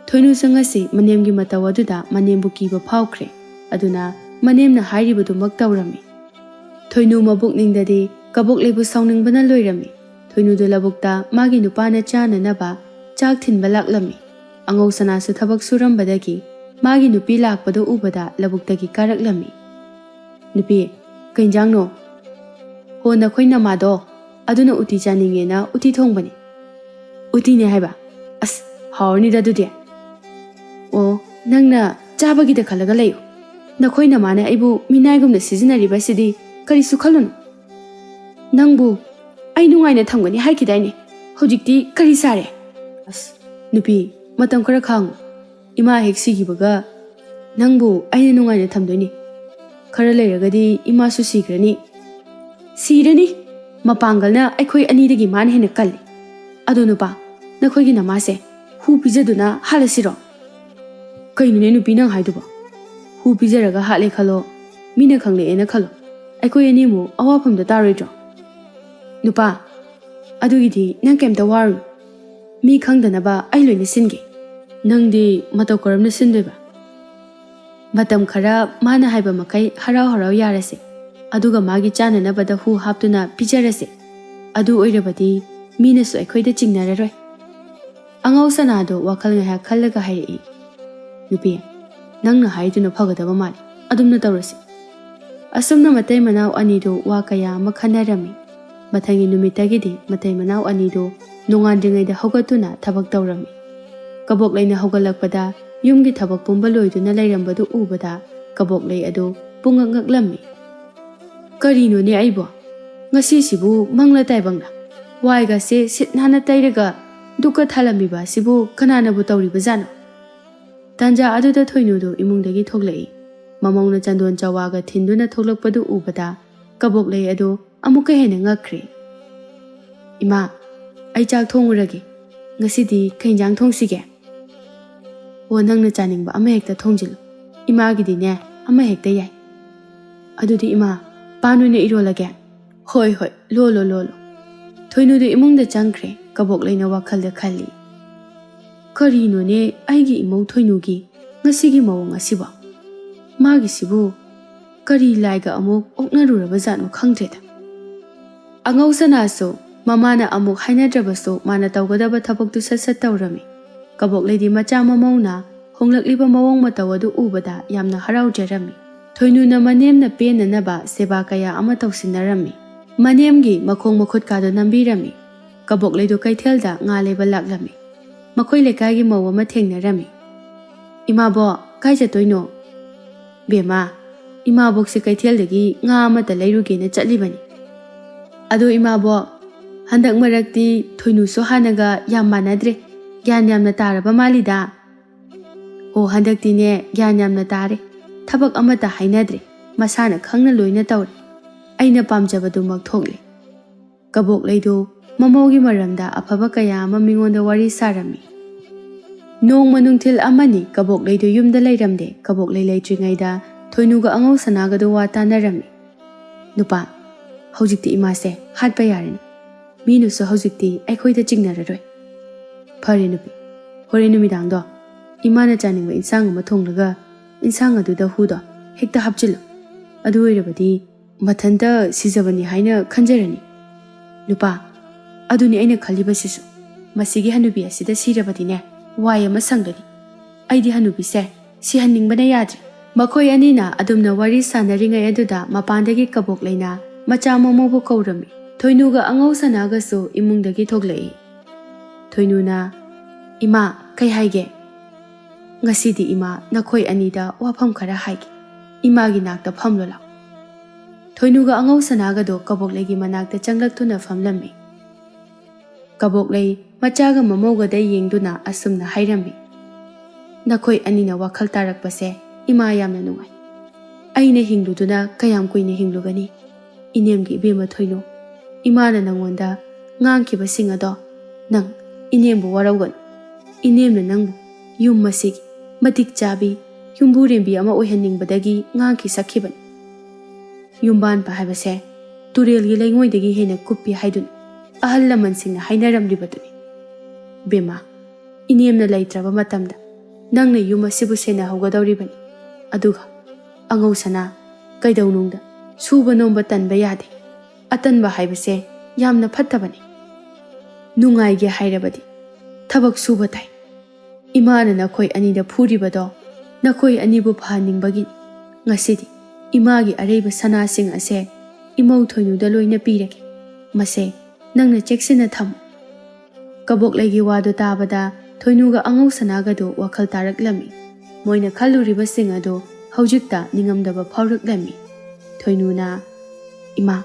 ꯊꯣꯏꯅꯨꯁꯪ ꯑꯁꯤ ꯃꯅꯦꯝꯒꯤ ꯃꯇꯧ ꯑꯗꯨꯗ ꯃꯅꯦꯝꯕꯨ ꯀꯤꯕ ꯐꯥꯎꯈ꯭ꯔꯦ꯫ ꯑꯗꯨꯅ ꯃꯅꯦꯝꯅ ꯍꯥꯏꯔꯤꯕꯗꯨꯃꯛ ꯇꯧꯔꯝꯃꯤ꯫ ꯊꯣꯏꯅꯨ ꯃꯕꯨꯛꯅꯤꯡꯗꯗꯤ ꯀꯕꯣꯛꯂꯩꯕꯨ ꯁꯥꯎꯅꯤꯡꯕꯅ ꯂꯣꯏꯔꯝꯃꯤ꯫ ꯊꯣꯏꯅꯨꯗꯨ ꯂꯧꯕꯨꯛꯇ ꯃꯥꯒꯤ ꯅꯨꯄꯥꯅ ꯆꯥꯅꯅꯕ ꯆꯥꯛ ꯊꯤꯟꯕ ꯂꯥꯛꯂꯝꯃꯤ꯫ ꯑꯉꯧ ꯁꯅꯥꯁꯨ ꯊꯕꯛ ꯁꯨꯔꯝꯕꯗꯒꯤ ꯃꯥꯒꯤ ꯅꯨꯄꯤ ꯂꯥꯛꯄꯗꯨ ꯎꯕꯗ ꯂꯧꯕꯨꯛꯇꯒꯤ ꯀꯥꯔꯛꯂꯝꯃꯤ꯫ "ꯅꯨꯄꯤ, ꯀꯩ ꯏꯟꯖꯥꯡꯅꯣ?" "ꯍꯣ, ꯅꯈꯣꯏ ꯅꯃꯥꯗꯣ ꯑꯗꯨꯅ ꯎꯇꯤ ꯆꯥꯅꯤꯡꯉꯦꯅ ꯎꯇꯤ ꯊꯣꯡꯕꯅꯤ꯫" "ꯎꯇꯤꯅꯦ ꯍꯥꯏꯕ? ꯑꯁ, ꯍꯥꯎꯔꯅꯤꯗ ꯑꯗꯨꯗꯤ꯫" "ꯑꯣ, ꯅꯪꯅ ꯆꯥꯕꯒꯤꯗ ꯈꯜꯂꯒ ꯂꯩꯌꯨ꯫ ꯅꯈꯣꯏ ꯅꯃꯥꯅ ꯑꯩꯕꯨ ꯃꯤꯅꯥꯏꯒꯨꯝꯅ ꯁꯤꯖꯤꯟꯅꯔꯤꯕꯁꯤꯗꯤ ꯀꯔꯤꯁꯨ ꯈꯜꯂꯨꯅꯨ꯫ ꯅꯪꯕꯨ ꯑꯩ ꯅꯨꯡꯉꯥꯏꯅ ꯊꯝꯒꯅꯤ ꯍꯥꯏꯈꯤꯗꯥꯏꯅꯦ? ꯍꯧꯖꯤꯛꯇꯤ ꯀꯔꯤ ꯁꯥꯔꯦ?" "ꯑꯁ, ꯅꯨꯄꯤ, ꯃꯇꯝ ꯈꯔ ꯈꯥꯡꯉꯨ꯫ ꯏꯃꯥ ꯍꯦꯛ ꯁꯤꯈꯤꯕꯒ ꯅꯪꯕꯨ ꯑꯩꯅ ꯅꯨꯡꯉꯥꯏꯅ ꯊꯝꯗꯣꯏꯅꯤ꯫ ꯈꯔ ꯂꯩꯔꯒꯗꯤ ꯏꯃꯥꯁꯨ ꯁꯤꯈ꯭ꯔꯅꯤ꯫" "ꯁꯤꯔꯅꯤ꯫ ꯃꯄꯥꯡꯒꯜꯅ ꯑꯩꯈꯣꯏ ꯑꯅꯤꯗꯒꯤ ꯃꯥꯅ ꯍꯦꯟꯅ ꯀꯜꯂꯤ꯫ "ꯑꯗꯣ ꯅꯨꯄꯥ, ꯅꯈꯣꯏꯒꯤ ꯅꯃꯥꯁꯦ ꯍꯨ ꯄꯤꯖꯗꯨꯅ ꯍꯥꯠꯂꯁꯤꯔꯣ?" "ꯀꯩꯅꯣꯅꯦ ꯅꯨꯄꯤ, ꯅꯪ ꯍꯥꯏꯗꯨꯕꯣ? ꯍꯨ ꯄꯤꯖꯔꯒ ꯍꯥꯠꯂꯦ ꯈꯜꯂꯣ, ꯃꯤꯅ ꯈꯪꯂꯛꯑꯦꯅ ꯈꯜꯂꯣ, ꯑꯩꯈꯣꯏ ꯑꯅꯤꯃꯨꯛ ꯑꯋꯥꯐꯝꯗ ꯇꯥꯔꯣꯏꯗ꯭ꯔꯣ?" "ꯅꯨꯄꯥ, ꯑꯗꯨꯒꯤꯗꯤ ꯅꯪ ꯀꯩꯝꯇ ꯋꯥꯔꯨꯅꯨ, ꯃꯤ ꯈꯪꯗꯅꯕ ꯑꯩ ꯂꯣꯏꯅ ꯁꯤꯟꯒꯦ꯫ ꯅꯪꯗꯤ ꯃꯇꯧ ꯀꯔꯝꯅ ꯁꯤꯟꯗꯣꯏꯕ?" "ꯃꯇꯝ ꯈꯔ ꯃꯥꯅ ꯍꯥꯏꯕ ꯃꯈꯩ ꯍꯔꯥꯎ ꯍꯔꯥꯎ ꯌꯥꯔꯁꯦ, ꯑꯗꯨꯒ ꯃꯥꯒꯤ ꯆꯥꯅꯅꯕꯗ ꯍꯨ ꯍꯥꯞꯇꯨꯅ ꯄꯤꯖꯔꯁꯦ꯫ ꯑꯗꯨ ꯑꯣꯏꯔꯕꯗꯤ ꯃꯤꯅꯁꯨ ꯑꯩꯈꯣꯏꯗ ꯆꯤꯡꯅꯔꯔꯣꯏ꯫" ꯑꯉꯥꯎ ꯁꯅꯥꯗꯣ ꯋꯥꯈꯜ ꯉꯥꯏꯍꯥꯛ ꯈꯜꯂꯒ ꯍꯥꯏꯔꯛꯏ, "ꯅꯨꯄꯤ, ꯅꯪꯅ ꯍꯥꯏꯗꯨꯅ ꯐꯒꯗꯕ ꯃꯥꯜꯂꯤ, ꯑꯗꯨꯝꯅ ꯇꯧꯔꯁꯤ꯫" ꯑꯁꯨꯝꯅ ꯃꯇꯩ ꯃꯅꯥꯎ ꯑꯅꯤꯗꯨ ꯋꯥ ꯀꯌꯥ ꯑꯃ ꯈꯟꯅꯔꯝꯃꯤ꯫ ꯃꯊꯪꯒꯤ ꯅꯨꯃꯤꯠꯇꯒꯤꯗꯤ ꯃꯇꯩ ꯃꯅꯥꯎ ꯑꯅꯤꯗꯨ ꯅꯣꯡꯉꯥꯟꯗ꯭ꯔꯤꯉꯩꯗ ꯍꯧꯒꯠꯇꯨꯅ ꯊꯕꯛ ꯇꯧꯔꯝꯃꯤ꯫ ꯀꯕꯣꯛꯂꯩꯅ ꯍꯧꯒꯠꯂꯛꯄꯗ ꯌꯨꯝꯒꯤ ꯊꯕꯛ ꯄꯨꯝꯕ ꯂꯣꯏꯗꯨꯅ ꯂꯩꯔꯝꯕꯗꯨ ꯎꯕꯗ ꯀꯕꯣꯛꯂꯩ ꯑꯗꯨ ꯄꯨꯡꯉꯛ ꯉꯛꯂꯝꯃꯤ꯫ "ꯀꯔꯤꯅꯣꯅꯦ ꯑꯩꯕꯣ? ꯉꯁꯤꯁꯤꯕꯨ ꯃꯪꯂ ꯇꯥꯏꯕꯪꯂ? ꯋꯥꯏꯒꯁꯦ ꯁꯤꯠ ꯅꯥꯟꯅ ꯇꯩꯔꯒ ꯗꯨꯛꯀ ꯊꯥꯜꯂꯝꯃꯤꯕ ꯑꯁꯤꯕꯨ ꯀꯅꯥꯅꯕꯨ ꯇꯧꯔꯤꯕꯖꯥꯠꯅꯣ?" ꯇꯥꯟꯖꯥ ꯑꯗꯨꯗ ꯊꯣꯏꯅꯨꯗꯨ ꯏꯃꯨꯡꯗꯒꯤ ꯊꯣꯛꯂꯛꯏ꯫ ꯃꯃꯧꯅ ꯆꯟꯗꯣꯟ ꯆꯋꯥꯒ ꯊꯤꯟꯗꯨꯅ ꯊꯣꯛꯂꯛꯄꯗꯨ ꯎꯕꯗ ꯀꯕꯣꯛꯂꯩ ꯑꯗꯨ ꯑꯃꯨꯛꯀ ꯍꯦꯟꯅ ꯉꯛꯈ꯭ꯔꯦ꯫ "ꯏꯃꯥ, ꯑꯩ ꯆꯥꯛ ꯊꯣꯡꯉꯨꯔꯒꯦ꯫ ꯉꯁꯤꯗꯤ ꯀꯩ ꯏꯟꯖꯥꯡ ꯊꯣꯡꯁꯤꯒꯦ?" "ꯑꯣ, ꯅꯪꯅ ꯆꯥꯅꯤꯡꯕ ꯑꯃ ꯍꯦꯛꯇ ꯊꯣꯡꯖꯤꯜꯂꯨ꯫ ꯏꯃꯥꯒꯤꯗꯤꯅꯦ, ꯑꯃ ꯍꯦꯛꯇ ꯌꯥꯏ꯫" "ꯑꯗꯨꯗꯤ ꯏꯃꯥ, ꯄꯥꯟ ꯑꯣꯏꯅ ꯏꯔꯣꯜꯂꯒꯦ?" "ꯍꯣꯏ, ꯍꯣꯏ, ꯂꯣꯜꯂꯣ, ꯂꯣꯜꯂꯣ꯫" ꯊꯣꯏꯅꯨꯗꯨ ꯏꯃꯨꯡꯗ ꯆꯪꯈ꯭ꯔꯦ꯫ ꯀꯕꯣꯛꯂꯩꯅ ꯋꯥꯈꯜꯗ ꯈꯜꯂꯤ, "ꯀꯔꯤꯅꯣꯅꯦ ꯑꯩꯒꯤ ꯏꯃꯧ ꯊꯣꯏꯅꯨꯒꯤ ꯉꯁꯤꯒꯤ ꯃꯑꯣꯡ ꯑꯁꯤꯕꯣ? ꯃꯥꯒꯤꯁꯤꯕꯨ ꯀꯔꯤ ꯂꯥꯏꯒ ꯑꯃꯨꯛ ꯑꯣꯛꯅꯔꯨꯔꯕꯖꯥꯠꯅꯣ ꯈꯪꯗ꯭ꯔꯦꯗ꯫" ꯑꯉꯧ ꯁꯅꯥꯁꯨ ꯃꯃꯥꯅ ꯑꯃꯨꯛ ꯍꯥꯏꯅꯗ꯭ꯔꯕꯁꯨ ꯃꯥꯅ ꯇꯧꯒꯗꯕ ꯊꯕꯛꯇꯨ ꯁꯠ ꯁꯠ ꯇꯧꯔꯝꯃꯤ꯫ ꯀꯕꯣꯛꯂꯩꯗꯤ ꯃꯆꯥ ꯃꯃꯧꯅ ꯍꯣꯡꯂꯛꯂꯤꯕ ꯃꯑꯣꯡ ꯃꯇꯧ ꯑꯗꯨ ꯎꯕꯗ ꯌꯥꯝꯅ ꯍꯔꯥꯎꯖꯔꯝꯃꯤ꯫ ꯊꯣꯏꯅꯨꯅ ꯃꯅꯦꯝꯅ ꯄꯦꯟꯅꯅꯕ ꯁꯦꯕꯥ ꯀꯌꯥ ꯑꯃ ꯇꯧꯁꯤꯟꯅꯔꯝꯃꯤ꯫ ꯃꯅꯦꯝꯒꯤ ꯃꯈꯣꯡ ꯃꯈꯨꯠꯀꯥꯗꯨ ꯅꯝꯕꯤꯔꯝꯃꯤ꯫ ꯀꯕꯣꯛꯂꯩꯗꯨ ꯀꯩꯊꯦꯜꯗ ꯉꯥ ꯂꯩꯕ ꯂꯥꯛꯂꯝꯃꯤ꯫ ꯃꯈꯣꯏ ꯂꯩꯀꯥꯏꯒꯤ ꯃꯧ ꯑꯃ ꯊꯦꯡꯅꯔꯝꯃꯤ꯫ "ꯏꯃꯥꯕꯣꯛ, ꯀꯥꯏ ꯆꯠꯇꯣꯏꯅꯣ?" "ꯕꯦꯝꯃ, ꯏꯃꯥꯕꯣꯛꯁꯦ ꯀꯩꯊꯦꯜꯗꯒꯤ ꯉꯥ ꯑꯃꯇ ꯂꯩꯔꯨꯒꯦꯅ ꯆꯠꯂꯤꯕꯅꯤ꯫" "ꯑꯗꯣ ꯏꯃꯥꯕꯣꯛ, ꯍꯟꯗꯛ ꯃꯔꯛꯇꯤ ꯊꯣꯏꯅꯨꯁꯨ ꯍꯥꯟꯅꯒ ꯌꯥꯝ ꯃꯥꯟꯅꯗ꯭ꯔꯦ, ꯒ꯭ꯌꯥꯟ ꯌꯥꯝꯅ ꯇꯥꯔꯕ ꯃꯥꯜꯂꯤꯗ?" "ꯑꯣ, ꯍꯟꯗꯛꯇꯤꯅꯦ ꯒ꯭ꯌꯥꯟ ꯌꯥꯝꯅ ꯇꯥꯔꯦ꯫ ꯊꯕꯛ ꯑꯃꯠꯇ ꯍꯥꯏꯅꯗ꯭ꯔꯦ, ꯃꯁꯥꯅ ꯈꯪꯅ ꯂꯣꯏꯅ ꯇꯧꯔꯦ꯫ ꯑꯩꯅ ꯄꯥꯝꯖꯕꯗꯨꯃꯛ ꯊꯣꯛꯂꯦ꯫" ꯀꯕꯣꯛꯂꯩꯗꯨ ꯃꯃꯧꯒꯤ ꯃꯔꯝꯗ ꯑꯐꯕ ꯀꯌꯥ ꯑꯃ ꯃꯤꯉꯣꯟꯗ ꯋꯥꯔꯤ ꯁꯥꯔꯝꯃꯤ꯫ ꯅꯣꯡꯃ ꯅꯨꯡꯊꯤꯜ ꯑꯃꯅꯤ ꯀꯕꯣꯛꯂꯩꯗꯨ ꯌꯨꯝꯗ ꯂꯩꯔꯝꯗꯦ꯫ ꯀꯕꯣꯛꯂꯩ ꯂꯩꯇ꯭ꯔꯤꯉꯩꯗ ꯊꯣꯏꯅꯨꯒ ꯑꯉꯧ ꯁꯅꯥꯒꯗꯨ ꯋꯥ ꯇꯥꯅꯔꯝꯃꯤ꯫ "ꯅꯨꯄꯥ, ꯍꯧꯖꯤꯛꯇꯤ ꯏꯃꯥꯁꯦ ꯍꯥꯠꯄ ꯌꯥꯔꯅꯤ꯫ ꯃꯤꯅꯁꯨ ꯍꯧꯖꯤꯛꯇꯤ ꯑꯩꯈꯣꯏꯗ ꯆꯤꯡꯅꯔꯔꯣꯏ꯫ ꯐꯔꯦ ꯅꯨꯄꯤ, ꯍꯣꯔꯦꯟ ꯅꯨꯃꯤꯗꯥꯡꯗꯣ ꯏꯃꯥꯅ ꯆꯥꯅꯤꯡꯕ ꯏꯟꯁꯥꯡ ꯑꯃ ꯊꯣꯡꯂꯒ ꯏꯟꯁꯥꯡ ꯑꯗꯨꯗ ꯍꯨꯗꯣ ꯍꯦꯛꯇ ꯍꯥꯞꯆꯤꯜꯂꯨ꯫ ꯑꯗꯨ ꯑꯣꯏꯔꯕꯗꯤ ꯃꯊꯟꯇ ꯁꯤꯖꯕꯅꯤ ꯍꯥꯏꯅ ꯈꯟꯖꯔꯅꯤ꯫ ꯅꯨꯄꯥ, ꯑꯗꯨꯅꯤ ꯑꯩꯅ ꯈꯜꯂꯤꯕꯁꯤꯁꯨ꯫ ꯃꯁꯤꯒꯤ ꯍꯅꯨꯕꯤ ꯑꯁꯤꯗ ꯁꯤꯔꯕꯗꯤꯅꯦ, ꯋꯥꯏ ꯑꯃ ꯁꯪꯒꯅꯤ꯫ ꯑꯩꯗꯤ ꯍꯅꯨꯕꯤꯁꯦ ꯁꯤꯍꯟꯅꯤꯡꯕꯅ ꯌꯥꯗ꯭ꯔꯦ꯫" ꯃꯈꯣꯏ ꯑꯅꯤꯅ ꯑꯗꯨꯝꯅ ꯋꯥꯔꯤ ꯁꯥꯟꯅꯔꯤꯉꯩ ꯑꯗꯨꯗ ꯃꯄꯥꯟꯗꯒꯤ ꯀꯕꯣꯛꯂꯩꯅ ꯃꯆꯥ ꯃꯃꯧꯕꯨ ꯀꯧꯔꯝꯃꯤ꯫ ꯊꯣꯏꯅꯨꯒ ꯑꯉꯧ ꯁꯅꯥꯒꯁꯨ ꯏꯃꯨꯡꯗꯒꯤ ꯊꯣꯛꯂꯛꯏ꯫ ꯊꯣꯏꯅꯨꯅ, "ꯏꯃꯥ, ꯀꯩ ꯍꯥꯏꯒꯦ?" "ꯉꯁꯤꯗꯤ ꯏꯃꯥ, ꯅꯈꯣꯏ ꯑꯅꯤꯗ ꯋꯥꯐꯝ ꯈꯔ ꯍꯥꯏꯒꯦ꯫ ꯏꯃꯥꯒꯤ ꯅꯥꯛꯇ ꯐꯝꯂꯣ ꯂꯥꯎ꯫" ꯊꯣꯏꯅꯨꯒ ꯑꯉꯧ ꯁꯅꯥꯒꯗꯣ ꯀꯕꯣꯛꯂꯩꯒꯤ ꯃꯅꯥꯛꯇ ꯆꯪꯂꯛꯇꯨꯅ ꯐꯝꯂꯝꯃꯤ꯫ ꯀꯕꯣꯛꯂꯩ ꯃꯆꯥꯒ ꯃꯃꯧꯒꯗ ꯌꯦꯡꯗꯨꯅ ꯑꯁꯨꯝꯅ ꯍꯥꯏꯔꯝꯃꯤ, "ꯅꯈꯣꯏ ꯑꯅꯤꯅ ꯋꯥꯈꯜ ꯇꯥꯔꯛꯄꯁꯦ ꯏꯃꯥ ꯌꯥꯝꯅ ꯅꯨꯡꯉꯥꯏ꯫ ꯑꯩꯅ ꯍꯤꯡꯂꯨꯗꯨꯅ ꯀꯌꯥꯝ ꯀꯨꯏꯅ ꯍꯤꯡꯂꯨꯒꯅꯤ? ꯏꯅꯦꯝꯒꯤ ꯏꯕꯦꯝꯃ ꯊꯣꯏꯅꯨ, ꯏꯃꯥꯅ ꯅꯪꯉꯣꯟꯗ ꯉꯥꯡꯈꯤꯕꯁꯤꯡ ꯑꯗꯣ ꯅꯪ ꯏꯅꯦꯝꯕꯨ ꯋꯥꯔꯧꯒꯅꯨ꯫ ꯏꯅꯦꯝꯅ ꯅꯪꯕꯨ ꯌꯨꯝ ꯑꯁꯤꯒꯤ ꯃꯇꯤꯛ ꯆꯥꯕꯤ ꯌꯨꯝꯕꯨꯔꯦꯝꯕꯤ ꯑꯃ ꯑꯣꯏꯍꯟꯅꯤꯡꯕꯗꯒꯤ ꯉꯥꯡꯈꯤ ꯁꯛꯈꯤꯕꯅꯤ꯫ ꯌꯨꯝꯕꯥꯟꯕ ꯍꯥꯏꯕꯁꯦ ꯇꯨꯔꯦꯜꯒꯤ ꯂꯩꯉꯣꯏꯗꯒꯤ ꯍꯦꯟꯅ ꯀꯨꯞꯄꯤ ꯍꯥꯏꯗꯨꯅꯤ ꯑꯍꯜ ꯂꯃꯟꯁꯤꯡꯅ ꯍꯥꯏꯅꯔꯝꯂꯤꯕꯗꯨꯅꯤ꯫ ꯕꯦꯝꯃ, ꯏꯅꯦꯝꯅ ꯂꯩꯇ꯭ꯔꯕ ꯃꯇꯝꯗ ꯅꯪꯅ ꯌꯨꯝ ꯑꯁꯤꯕꯨ ꯁꯦꯟꯅꯍꯧꯒꯗꯧꯔꯤꯕꯅꯤ꯫ ꯑꯗꯨꯒ ꯑꯉꯧ ꯁꯅꯥ, ꯀꯩꯗꯧꯅꯨꯡꯗ ꯁꯨꯕ ꯅꯣꯝꯕ ꯇꯟꯕ ꯌꯥꯗꯦ꯫ ꯑꯇꯟꯕ ꯍꯥꯏꯕꯁꯦ ꯌꯥꯝꯅ ꯐꯠꯇꯕꯅꯤ꯫ ꯅꯨꯡꯉꯥꯏꯒꯦ ꯍꯥꯏꯔꯕꯗꯤ ꯊꯕꯛ ꯁꯨꯕ ꯇꯥꯏ꯫ ꯏꯃꯥꯅ ꯅꯈꯣꯏ ꯑꯅꯤꯗ ꯐꯨꯔꯤꯕꯗꯣ ꯅꯈꯣꯏ ꯑꯅꯤꯕꯨ ꯐꯍꯟꯅꯤꯡꯕꯒꯤꯅꯤ꯫ ꯉꯁꯤꯗꯤ ꯏꯃꯥꯒꯤ ꯑꯔꯩꯕ ꯁꯅꯥꯁꯤꯡ ꯑꯁꯦ ꯏꯃꯧ ꯊꯣꯏꯅꯨꯗ ꯂꯣꯏꯅ ꯄꯤꯔꯒꯦ꯫ ꯃꯁꯦ ꯅꯪꯅ ꯆꯦꯛꯁꯤꯟꯅ ꯊꯝꯃꯨ꯫" ꯀꯕꯣꯛꯂꯩꯒꯤ ꯋꯥꯗꯨ ꯇꯥꯕꯗ ꯊꯣꯏꯅꯨꯒ ꯑꯉꯧ ꯁꯅꯥꯒꯗꯨ ꯋꯥꯈꯜ ꯇꯥꯔꯛꯂꯝꯃꯤ꯫ ꯃꯣꯏꯅ ꯈꯜꯂꯨꯔꯤꯕꯁꯤꯡ ꯑꯗꯨ ꯍꯧꯖꯤꯛꯇ ꯅꯤꯡꯉꯝꯗꯕ ꯐꯥꯎꯔꯛꯂꯝꯃꯤ꯫ ꯊꯣꯏꯅꯨꯅ, "ꯏꯃꯥ,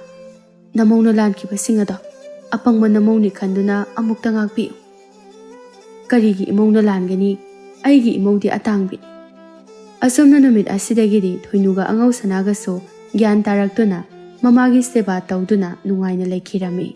ꯅꯃꯧꯅ ꯂꯥꯟꯈꯤꯕꯁꯤꯡ ꯑꯗꯣ ꯑꯄꯪꯕ ꯅꯃꯧꯅꯤ ꯈꯟꯗꯨꯅ ꯑꯃꯨꯛꯇ ꯉꯥꯛꯄꯤꯌꯨ꯫" "ꯀꯔꯤꯒꯤ ꯏꯃꯧꯅ ꯂꯥꯟꯒꯅꯤ? ꯑꯩꯒꯤ ꯏꯃꯧꯗꯤ ꯑꯇꯥꯡꯕꯤꯅꯤ꯫" ꯑꯁꯨꯝꯅ ꯅꯨꯃꯤꯠ ꯑꯁꯤꯗꯒꯤꯗꯤ ꯊꯣꯏꯅꯨꯒ ꯑꯉꯧ ꯁꯅꯥꯒꯁꯨ ꯒ꯭ꯌꯥꯟ ꯇꯥꯔꯛꯇꯨꯅ ꯃꯃꯥꯒꯤ ꯁꯦꯕꯥ ꯇꯧꯗꯨꯅ ꯅꯨꯡꯉꯥꯏꯅ ꯂꯩꯈꯤꯔꯝꯃꯤ꯫